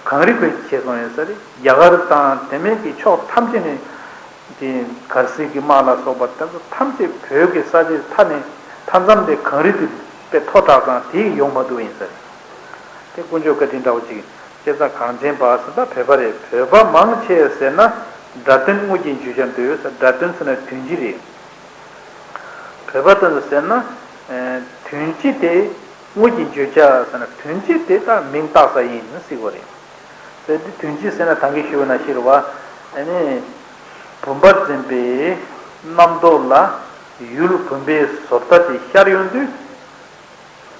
གངས་རི་ཁོའི་བྱས་སོང་ཡིན་ས་རེད། རྒྱ་གར་དང་དེ་མིན་གྱི་ཕྱོགས་ཐམས་ཅད་ནས་དེ་གར་སིལ་གྱི་དམག་ལ་སོགས་པ་དེ་ཚོ་ཐམས་ཅད་བོད་ཀྱི་ས་ཆའི་མཐའ་ནས་མཐའ་མཚམས་དེ་གངས་རི་དེ་དཔེ་མཐོ་དྲགས་ཙང་དེ་ཡིས་ཡོང་མ་ཐུབ་ཡིན་ས་རེད། དེ་དཀོན་མཆོག་བཀའ་དྲིན་འདྲ་བོ་ཅིག་བྱས་ཙང་གངས་ཅན་པ་ཟེར་ད་བོད་པ་རེད། བོད་པ་མང་ཆེ་ཟེར་ན་སྒྲ་དོན་དངོས་ཀྱི་བརྗོད་བྱར་འདོད་ཟེར། སྒྲ་དོན་ཟེར་ན་དོན་སྤྱི་རེད། བོད་པ་དེ་ཚོ་ཟེར་ན་ཨེ་དོན་སྤྱི་དེ་དངོས་ཀྱི་བརྗོད་བྱ་ཟེར་ན་དོན་སྤྱི་དེ་ད་མིང་བཏགས་ས་ཡིན་ཟེར་བ་རེད། ཟེར་དེ་དོན་སྤྱི་ཟེར་ན་ད་གིན་ཞུས་པ་ནང་བཞིན་རེད་བ། ཨ་ནི་བུམ་པ་འཛིན་པའི་རྣམ་རྟོག་ལ་ཡུལ་བུམ་པའི་བཟོ་ལྟ་དེ་ཤར་ཡོང་དུས།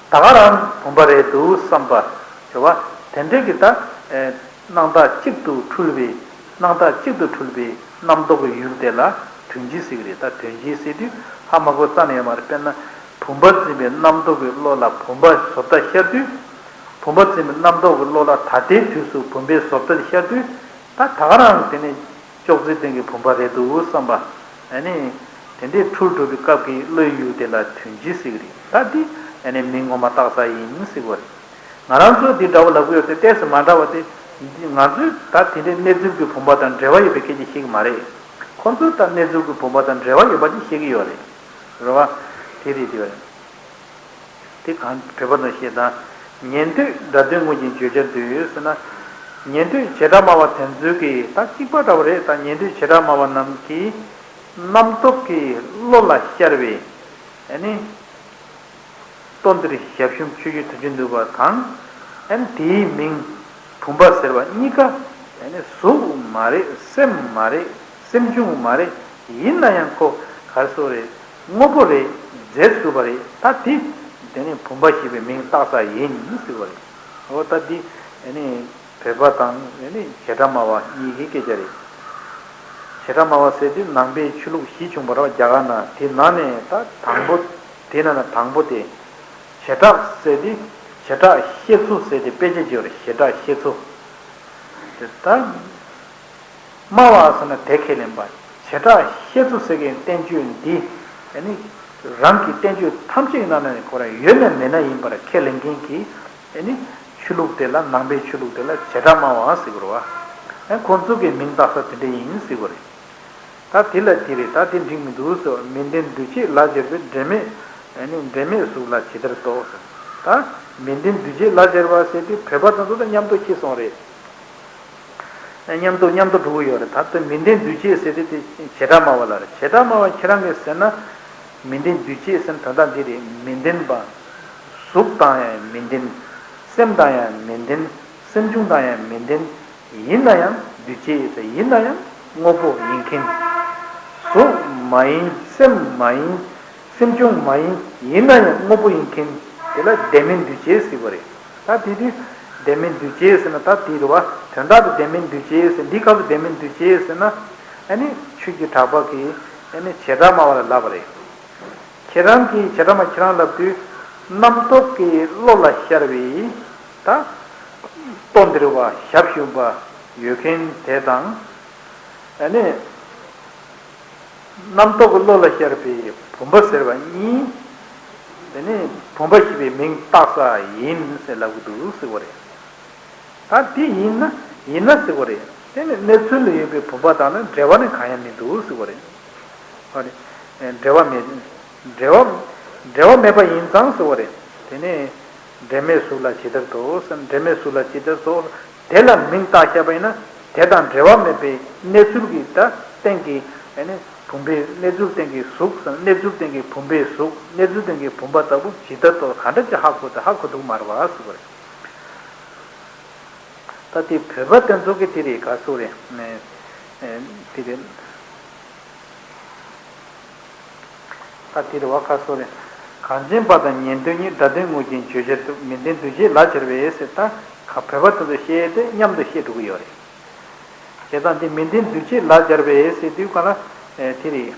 ད་ག་རང་བུམ་པ་རེད་འདུག་བསམ་པ་རེད་བ། དེ་འདྲའི་གི་ད་ཨེ་སྣང་བཏགས་གཅིག་ཏུ་འཁྲུལ་བའི་སྣང་བཏགས་གཅིག་ཏུ་འཁྲུལ་བའི་རྣམ་རྟོག་གི་ཡུལ་དེ་ལ་དོན་སྤྱི་ཟེར་གི་རེད། ད་དོན་སྤྱི་ཟེར་དུས་ཧ་མ་གོ་རྩ་ནས་ཡོད་མ་རེད། དཔེར་ན་བུམ་པ་འཛིན་པའི་རྣམ་རྟོག་གི་བློ་ལ་བུམ་པ་བཟོ་ལྟ་ཤར་དུས། བུམ་པ་འཛིན་པའི་རྣམ་རྟོག་གི་བློ་ལ་ད་ལྟའི་དུས་སུ་བུམ་པའི་བཟོ་ལྟ་ཤར་དུས། ད་ད་ག་རང་དེ་ནི་ཅོག་ཙེའི་སྟེང་གི་བུམ་པ་རེད་འདུག་བསམ་པ། ཨ་ནི་དེ་འདྲའི་འཁྲུལ་འགྲོ་བའི་སྐབས་ཀྱི་བློའི་ཡུལ་དེ་ལ་དོན་སྤྱི་ཟེར་གི་རེད། ད་འདི་ཨ་ནི་མིང་ངོ་མ་བཏགས་ས་ཡིན་ཟེར་གི་རེད། ང་རང་ཚོས་འདི་འདྲ་བོ་ལབ་ཀྱི་ཡོད་དེ་ཏོག་ཙམ་མ་འདྲ་བ་དེ། ང་ཚོས་ད་དེ་འདྲའི་གནས་ཚུལ་གྱི་བུམ་པ་དང་འབྲེལ་བ་ཡོད་པའི་སྐད་ཆ་བཤད་ཀྱི་མ་རེད། ཁོང་ཚོས་ད་གནས་ཚུལ་གྱི་བུམ་པ་དང་འབྲེལ་བ་ཡོད་པ་ཅིག་བཤད་ཀྱི་ཡོད་རེད། རེད་བ། དེ་རེད་དེ་རེད། དེ་གང་བོད་པ་དང་བཤད་དང་། ཉན་ཐོས་སྒྲ་དོན་དངོས་ཀྱི་བརྗོད་བྱར་འདོད་ཟེར་ན། ཉན་ཐོས་བྱེ་བྲག་སྨྲ་བ་དེ་ཚོའི་གི་ད་གཅིག་པ་འདྲ་བོ་རེད། ད་ཉན་ཐོས་བྱེ་བྲག་སྨྲ་བ་རྣམས་ཀྱིས་རྣམ་རྟོག་གི་བློ་ལ་ཤར་བའི་ཨ་ནི་ལྟོ་འདིར་ཞབས་ཞུམ་ཆོས་ཀྱི་དོན་བྱེད་འདུག་པ་དང་། ཨ་ནི་དེའི་མིང་བུམ་པ་ཟེར་བ་གཉིས་ཀ་ཨ་ནི་གཟུགས་མ་རེད། སེམས་མ་རེད། སེམས་བྱུང་མ་རེད། ཡིན་ན་ཡང་ཁོ་ག་རེ་ཟེར་རེད། དངོས་པོ་རེད། རྫས་སུ་བ་རེད། ད་དེ་དེ་ནི་བུམ་པ་ཞེས་པའི་མིང་བཏགས་ས་ཡིན་ཟེར་བ་རེད། འོ་ད་འདི་ཨ་ནི་བོད་པ་དང་ཨ་ནི་བྱེ་བྲག་སྨྲ་བ་གཉིས་ཀྱི་སྐད་ཆ་རེད། བྱེ་བྲག་སྨྲ་བ་ཟེར་དུས་ནང་པའི་ཆོས་ལུགས་བཞི་བྱུང་བ་རེད་བ། རྒྱ་གར་ནང་དེ་ནང་ནས་ད་དང་པོ། དེ་ནང་ན་དང་པོ་དེ། བྱེ་བྲག་ཟེར་དུས་བྱེ་བྲག་བཤད་ཚུལ་ཟེར་དེ་དཔེ་ཆ་བརྗོད་རེད། བྱེ་བྲག་བཤད་ཚུལ། དེ་ད། སྨྲ་བ་ཟེར་ན་དེ་ཁས་ལེན་པ། བྱེ་བྲག་བཤད་ཚུལ་ཟེར་མཁན་བསྟན་བཅོས་འདི། ཨ་ནི། རང་གི་བསྟན་བཅོས་ཐམས་ཅད་ནང་ནས་ཁོ་རང་ཡོད་ན་མེད་ན་ཡིན་པར་ཁས་ལེན་མཁན་གྱི། ཨ་ནི། ཆོས་ལུགས་དེ་ལ་ནང་པའི་ཆོས་ལུགས་དེ་ལ་བྱེ་བྲག་སྨྲ་བ་ཟེར་དགོས་རེད་བ། ཨ་ཁོང་ཚོ་གི་མིང་བཏགས་ས་དེ་འདྲ་ཡིན་ཟེར་དགོས་རེད། ད་དེ་ལ་དེ་རེད། ད་དེ་འགྲིག་མི་འདུག་ཟེར་བ། མི་ལྡན་འདུས་བྱས་ལ་སྦྱར་བའི་འབྲེལ་མེད། ཨ་ནི་འབྲེལ་མེད་གཟུགས་ལ་ཇི་ལྟར་རྟོག་ཟེར། ད་མི་ལྡན་འདུས་བྱས་ལ་སྦྱར་བ་ཟེར་དུས་བོད་པ་དང་ཚོ་ད་མཉམ་དུ་ཁྱེར་སོང་རེད། མཉམ་དུ་མཉམ་དུ་འགྲོ་གི་ཡོད་རེད། ད་ལྟ་མི་ལྡན་འདུས་བྱས་ཟེར་དུས་དེ་བྱེ་བྲག་སྨྲ་བ་ལ་རེད། བྱེ་བྲག་སྨྲ་བ་ཁྱེད་རང་གིས་ཟེར་ན། མི་ལྡན་འདུས་བྱས་ཟེར་ན་དོན་དག་འདི་རེད། མི་ལྡན་པ། གཟུགས་དང་ཡང་མི་ལྡན། སེམས་དང་ཡང་མི་ལྡན། སེམས་བྱུང་དང་ཡང་མི་ལྡན། ཡིན་ན་ཡང་འདུས་བྱས་ཟེར། ཡིན་ན་ཡང་དངོས་པོ་ཡིན་མཁན། གཟུགས་མ་ཡིན། སེམས་མ་ཡིན། སེམས་བྱུང་མ་ཡིན། ཡིན་ན་ཡང་དངོས་པོ་ཡིན་མཁན། དེ་ལ་ལྡན་མིན་འདུས་བྱས་ཟེར་བ་རེད། ད་དེ་དུས་ལྡན་མིན་འདུས་བྱས་ཟེར་ན་ད་དེ་རེད་བ། དོན་དག་ཏུ་ལྡན་མིན་འདུས་བྱས་ཟེར། འདི་སྐབས་སུ་ལྡན་མིན་འདུས་བྱས་ཟེར་ན། ཨ་ནི་ཆོས་ཀྱི་གྲགས་པ་གིས་ཨ་ནི་བྱེ་བྲག་སྨྲ་བ་ལ་ལབ་པ་རེད། ཁྱེད་རང་གིས་བྱེ་བྲག་སྨྲ་ཁྱེད་རང་ལབ་དུས། རྣམ་རྟོག་གི་བློ་ལ་ཤར་བའི་ད་ལྟོ་འདིར་བ་ཞབས་ཞུམ་པ་ཡོད་མཁན་དེ་དང་། ཨ་ནི། རྣམ་རྟོག་གི་བློ་ལ་ཤར་བའི་བུམ་པ་ཟེར་བ་གཉིས། དེ་ནི་བུམ་པ་ཞེས་པའི་མིང་བཏགས་ས་ཡིན་ཟེར་ལབ་ཀྱི་འདུག་ཟེར་བ་རེད། ད་དེ་ཡིན་ན་ཡིན་ན་ཟེར་བ་རེད། དེ་ནི་གནས་ཚུལ་ལ་ཡོད་པའི་བུམ་པ་དག་ལ་འབྲེལ་བ་ནི་གང་ཡང་མི་འདུག་ཟེར་བ་རེད། ཨ་ནི། འབྲེལ་བ་མེད། འབྲེལ་བ། འབྲེལ་བ་མེད་པ་ཡིན་ཙང་ཟེར་བ་རེད། དེ་ནི། འབྲེལ་མེད་གཟུགས་ལ་ཇི་ལྟར་འདུག་ཟེར། འབྲེལ་མེད་གཟུགས་ལ་ཇི་ལྟར་འདུག་དེ་ལ་མིང་བཏགས་བཞག་པ་ཡིན་ན། དེ་དང་འབྲེལ་བ་མེད་པའི་གནས་ཚུལ་གྱི་ད་སྟེང་གི་ཨ་ནི་བུམ་པའི་གནས་ཚུལ་སྟེང་གི་གཟུགས་ཟེར། གནས་ཚུལ་སྟེང་གི་བུམ་པའི་གཟུགས། གནས་ཚུལ་སྟེང་གི་བུམ་པ་ལྟ་བུ་ཇི་ལྟར་འདུག་གང་འདྲ་ཅིག་ཧ་གོ་དེ་ཧ་གོ་ཐུབ་མ་རེད་པ་ཟེར་བ་རེད། ད་དེ་བོད་པ་དེ་ཚོ་གི་དེ་རེད་ག་སུ་རེད། ཨེ། དེ་རེད། ད་དེ་རེད་པ་ག་སུ་རེད། གངས་ཅན་པ་དང་ཉན་ཐོས་གཉིས། སྒྲ་དོན་དངོས་ཀྱི་བརྗོད་བྱར་འདུ། མི་ལྡན་འདུས་བྱས་ལ་སྦྱར་བས་ཟེར། ད་ག་བོད་པ་དེ་ཚོ་བཤད་དེ་མཉམ་དུ་བཤད་འགྲོ་གི་ཡོད་རེད། བྱས་ཙང་དེ་མི་ལྡན་འདུས་བྱས་ལ་སྦྱར་བས་ཟེར་དུས་ག་ལ། ཨེ། དེ་རེད།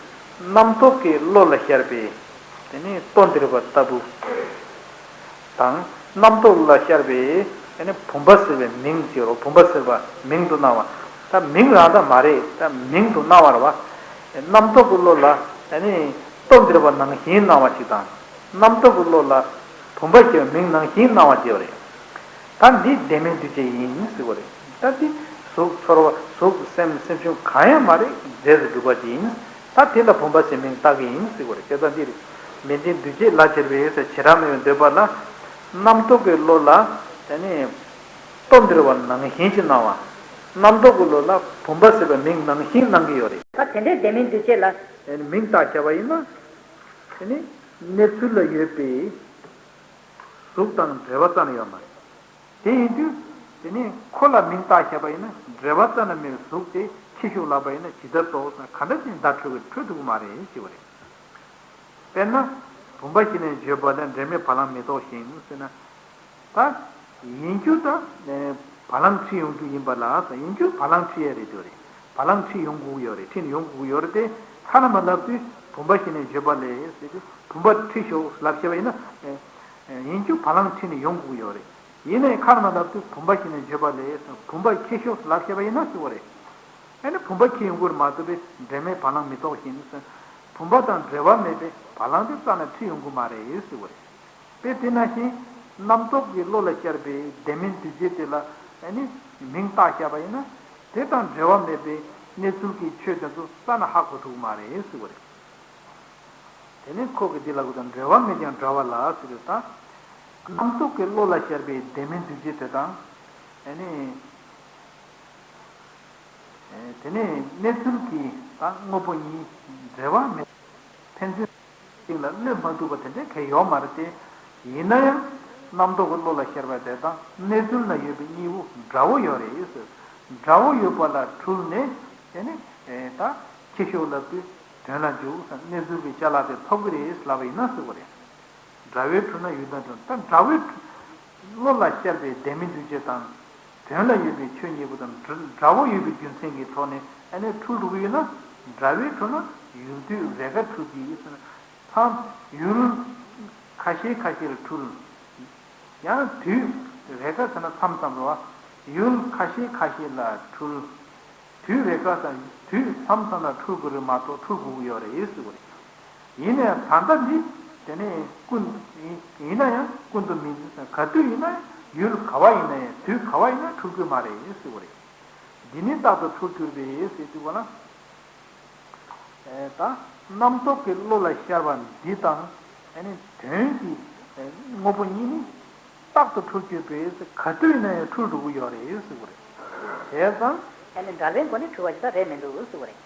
རྣམ་རྟོག་གི་བློ་ལ་ཤར་བའི། དེ་ནི་ལྟོ་ལྡིར་བ་ལྟ་བུ། དང་། རྣམ་རྟོག་ལ་ཤར་བའི། ཨ་ནི་བུམ་པ་ཟེར་བའི་མིང་ཟེར་རོ། བུམ་པ་ཟེར་བ་མིང་དུ་སྣང་བ། ད་མིང་རང་ད་མ་རེད། ད་མིང་དུ་སྣང་བ་རེད་པ། རྣམ་རྟོག་གི་བློ་ལ་ཨ་ནི་ལྟོ་ལྡིར་བ་ནང་བཞིན་སྣང་བ་ཞིག་དང་། རྣམ་རྟོག་གི་བློ་ལ་བུམ་པ་ཞེས་པའི་མིང་ནང་བཞིན་སྣང་བ་ཞིག་རེད། ད་འདི་ལྡན་མིན་འདུས་བྱས་ཡིན་ཟེར་བ་རེད། ད་འདི་གཟུགས་ཚོར་བ་གཟུགས་སེམས་སེམས་བྱུང་གང་ཡང་མ་རེད། རྫས་སུ་གྲུབ་པ་ཅིག་ཡིན། ད་དེ་ལ་བུམ་པ་ཟེར་མིང་བཏགས་ཀྱི་ཡིན་ཟེར་བ་རེད། དེ་ལྟ་འདི་རེད། མི་ལྡན་འདུས་བྱས་ལ་སྦྱར་བས་ཟེར། བྱེ་བྲག་སྨྲ་བའི་འདོད་པ་ལ། རྣམ་རྟོག་གི་བློ་ལ་དེ་ནི་ལྟོ་ལྡིར་བ་ནང་བཞིན་གྱི་སྣང་བ། རྣམ་རྟོག་གི་བློ་ལ་བུམ་པ་ཟེར་བའི་མིང་ནང་བཞིན་སྣང་གི་ཡོད་རེད། ད་དེ་འདྲའི་ལྡན་མིན་འདུས་བྱས་ལ། དེ་ནི་མིང་བཏགས་བྱས་པ་ཡིན་ན། དེ་ནི་གནས་ཚུལ་ལ་ཡོད་པའི་གཟུགས་དང་འབྲེལ་བ་རྩ་ནས་ཡོད་མ་རེད། དེ་ཡིན་དུས། དེ་ནི་ཁོ་ལ་མིང་བཏགས་བཞག་པ་ཡིན་ན་འབྲེལ་བ་རྩ་ནས་མེད་པའི་གཟུགས་དེ་ཁྱི་ཤུགས་ལབ་པ་ཡིན་ན་ཇི་ལྟར་རྟོགས་ན། ག་འདྲ་ཅིག་བརྡ་འཕྲོད་ཀྱི་འཕྲོད་ཐུབ་ཀྱི་མ་རེད་ཞེས་པ་རེད། དཔེར་ན། བུམ་པ་ཞིག་ནས་བརྗོད་པ་ལས། འབྲེལ་མེད་བ་ལང་མི་རྟོགས་ཤིང་ཟེར་ན། ད་ཡིན་རྒྱུ་ད་བ་ལང་ཁྲིད་ཡོང་རྒྱུ་ཡིན་པ་ལ། ཡིན་རྒྱུ་བ་ལང་ཁྲིད་ཡ་རེད་འདོད་རེད། བ་ལང་ཁྲིད་ཡོང་དགོས་ཡོད་རེད། ཁྲིད་ནས་ཡོང་དགོས་ཡོད་རེད་དེ། ཁ་ན་མ་ལབ་དུས་བུམ་པ་ཞིག་ནས་བརྗོད་པ་ལས་ཟེར་དུས་བུམ་པ་ཁྲིད་ཤོག་ལབ་བྱས་པ་ཡིན་ན། ཡིན་རྒྱུ་བ་ལང་ཁྲིད་ནས་ཡོང་དགོས་ཡོད་རེད། ཡིན་ནའི་ཁ་ན་མ་ལབ་དུས་བུམ་པ་ཞིག་ནས་བརྗོད་པ་ལས་བུམ་པ་ཁྱེར་ཤོག་ལབ་བྱས་པ་ཡིན་ན་ཟེར་བ་རེད། ཨ་ནི་བུམ་པ་ཁྱེར་ཡོང་དགོས་རེད་མ་གཏོགས་པའི་འབྲེལ་མེད་བ་ལང་མི་རྟོགས་ཤིང་ཟེར། བུམ་པ་དང་འབྲེལ་བ་མེད་པའི་བ་ལང་དེ་རྩ་ནས་ཁྲིད་ཡོང་གི་མ་རེད་ཟེར་བ་རེད། དཔེ་དེ་ནང་བཞིན་རྣམ་རྟོག་གི་བློ་ལ་ཤར་བའི་ལྡན་མིན་འདུས་བྱས་དེ་ལ་ཨ་ནི་མིང་བཏགས་བཞག་པ་ཡིན་ན། དེ་དང་འབྲེལ་བ་མེད་པའི་གནས་ཚུལ་གྱི་ཆོས་དེ་ཚོ་རྩ་ནས་ཧ་གོ་ཐུབ་ཀྱི་མ་རེད་ཟེར་བ་རེད། དེ་ནས་ཁོ་གིས་འདི་ལ་གོ་དང་འབྲེལ་བ་མེད་ཀྱང་འདྲ་བ་ལ་ཟེར་དུས་ད། རྣམ་རྟོག་གི་བློ་ལ་ཤར་བའི་ལྡན་མིན་འདུས་བྱས་དེ་དང་། ཨ་ནི། དེ་ནས་གནས་ཚུལ་གྱི་ད་དངོས་པོ་གཉིས་འབྲེལ་བ་མེད། ཕན་ཚུན་སྟེང་ལ་བློས་མ་ཐུབ་པ་དེ་འདྲ་གང་ཡང་ཡོད་མ་རེད་དེ། ཡིན་ན་ཡང་རྣམ་རྟོག་གི་བློ་ལ་ཤར་བ་དེ་དང་གནས་ཚུལ་ན་ཡོད་པའི་གཉིས་པོ་འདྲ་བོ་ཡོད་རེད་ཟེར། འདྲ་བོ་ཡོད་པ་ལ་འཁྲུལ་ནས་དེ་ནི་ད་ཁྱི་ཤོག་ལབ་དུས་དོན་ལ་འཇུག་ཟེར། གནས་ཚུལ་གྱི་ཅ་ལག་དེ་ཐོབ་ཀྱི་རེད་ལབ་པ་ཡིན་ན་ཟེར་བ་རེད། འདྲ་བས་འཁྲུལ་ན་ཡུལ་དང་འཁྲུལ། ད་འདྲ་བའི་བློ་ལ་ཤར་བའི་ལྡན་མིན་འདུས་བྱས་དང་། དོན་ལ་ཡོད་པའི་ཆོས་གཉིས་པོ་དང་འདྲ་འདྲ་བོ་ཡོད་པའི་རྒྱུ་མཚན་གྱི་ཐོག་ནས་ཨ་ནི་འཁྲུལ་འགྲོ་གི་ཡོད་ན། འདྲ་བས་འཁྲུལ་ན་ཡུལ་དུས་རེས་འགའ་འཁྲུལ་གྱི་ཡོད་ཟེར་ན། མཚམས་ཡུལ་ཁ་ཤས་ཁ་ཤས་ལ་འཁྲུལ། ཡང་དུས་རེས་འགའ་ཟེར་ན་མཚམས་མཚམས་རེད་བ། ཡུལ་ཁ་ཤས་ཁ་ཤས་ལ་འཁྲུལ། དུས་རེས་འགའ་དང་དུས་མཚམས་མཚམས་ལ་འཁྲུལ་དགོས་རེད་མ་གཏོགས་འཁྲུལ་དགོས་ཀྱི་ཡོད་རེད་ཟེར་བ་རེད། ཡིན་ནའང་ད་ལྟ་འདི་དེ་ནས་ཀུན་ཡིན་ན་ཡང་ཀུན་ཏུ་མིན། ག་དུས་ཡིན་ན་ཡང་ཡུལ་ག་བ་ཡིན་ན་ཡང་དུས་ག་བ་ཡིན་ན་འཁྲུལ་དགོས་མ་རེད་ཟེར་བ་རེད། འདི་ནི་རྟག་ཏུ་འཁྲུལ་གྱུར་པས་ཟེར་དུས་ག་ལ། ད་རྣམ་རྟོག་གི་བློ་ལ་ཤར་བ་འདི་དང་ཨ་ནི་དོན་གྱི་དངོས་པོ་གཉིས་ནི་རྟག་ཏུ་འཁྲུལ་གྱུར་པས་ག་དུས་ཡིན་ན་ཡང་འཁྲུལ་འགྲོ་གི་ཡོད་རེད་ཟེར་བ་རེད། བྱས་ཙང་། ཨ་ནི་འདྲ་བའི་སྒོ་ནས་འཁྲུལ་བ་ཞིག་ད་རེད་མི་འདུག་ཟེར་བ་རེད།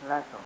ལགས་སོ།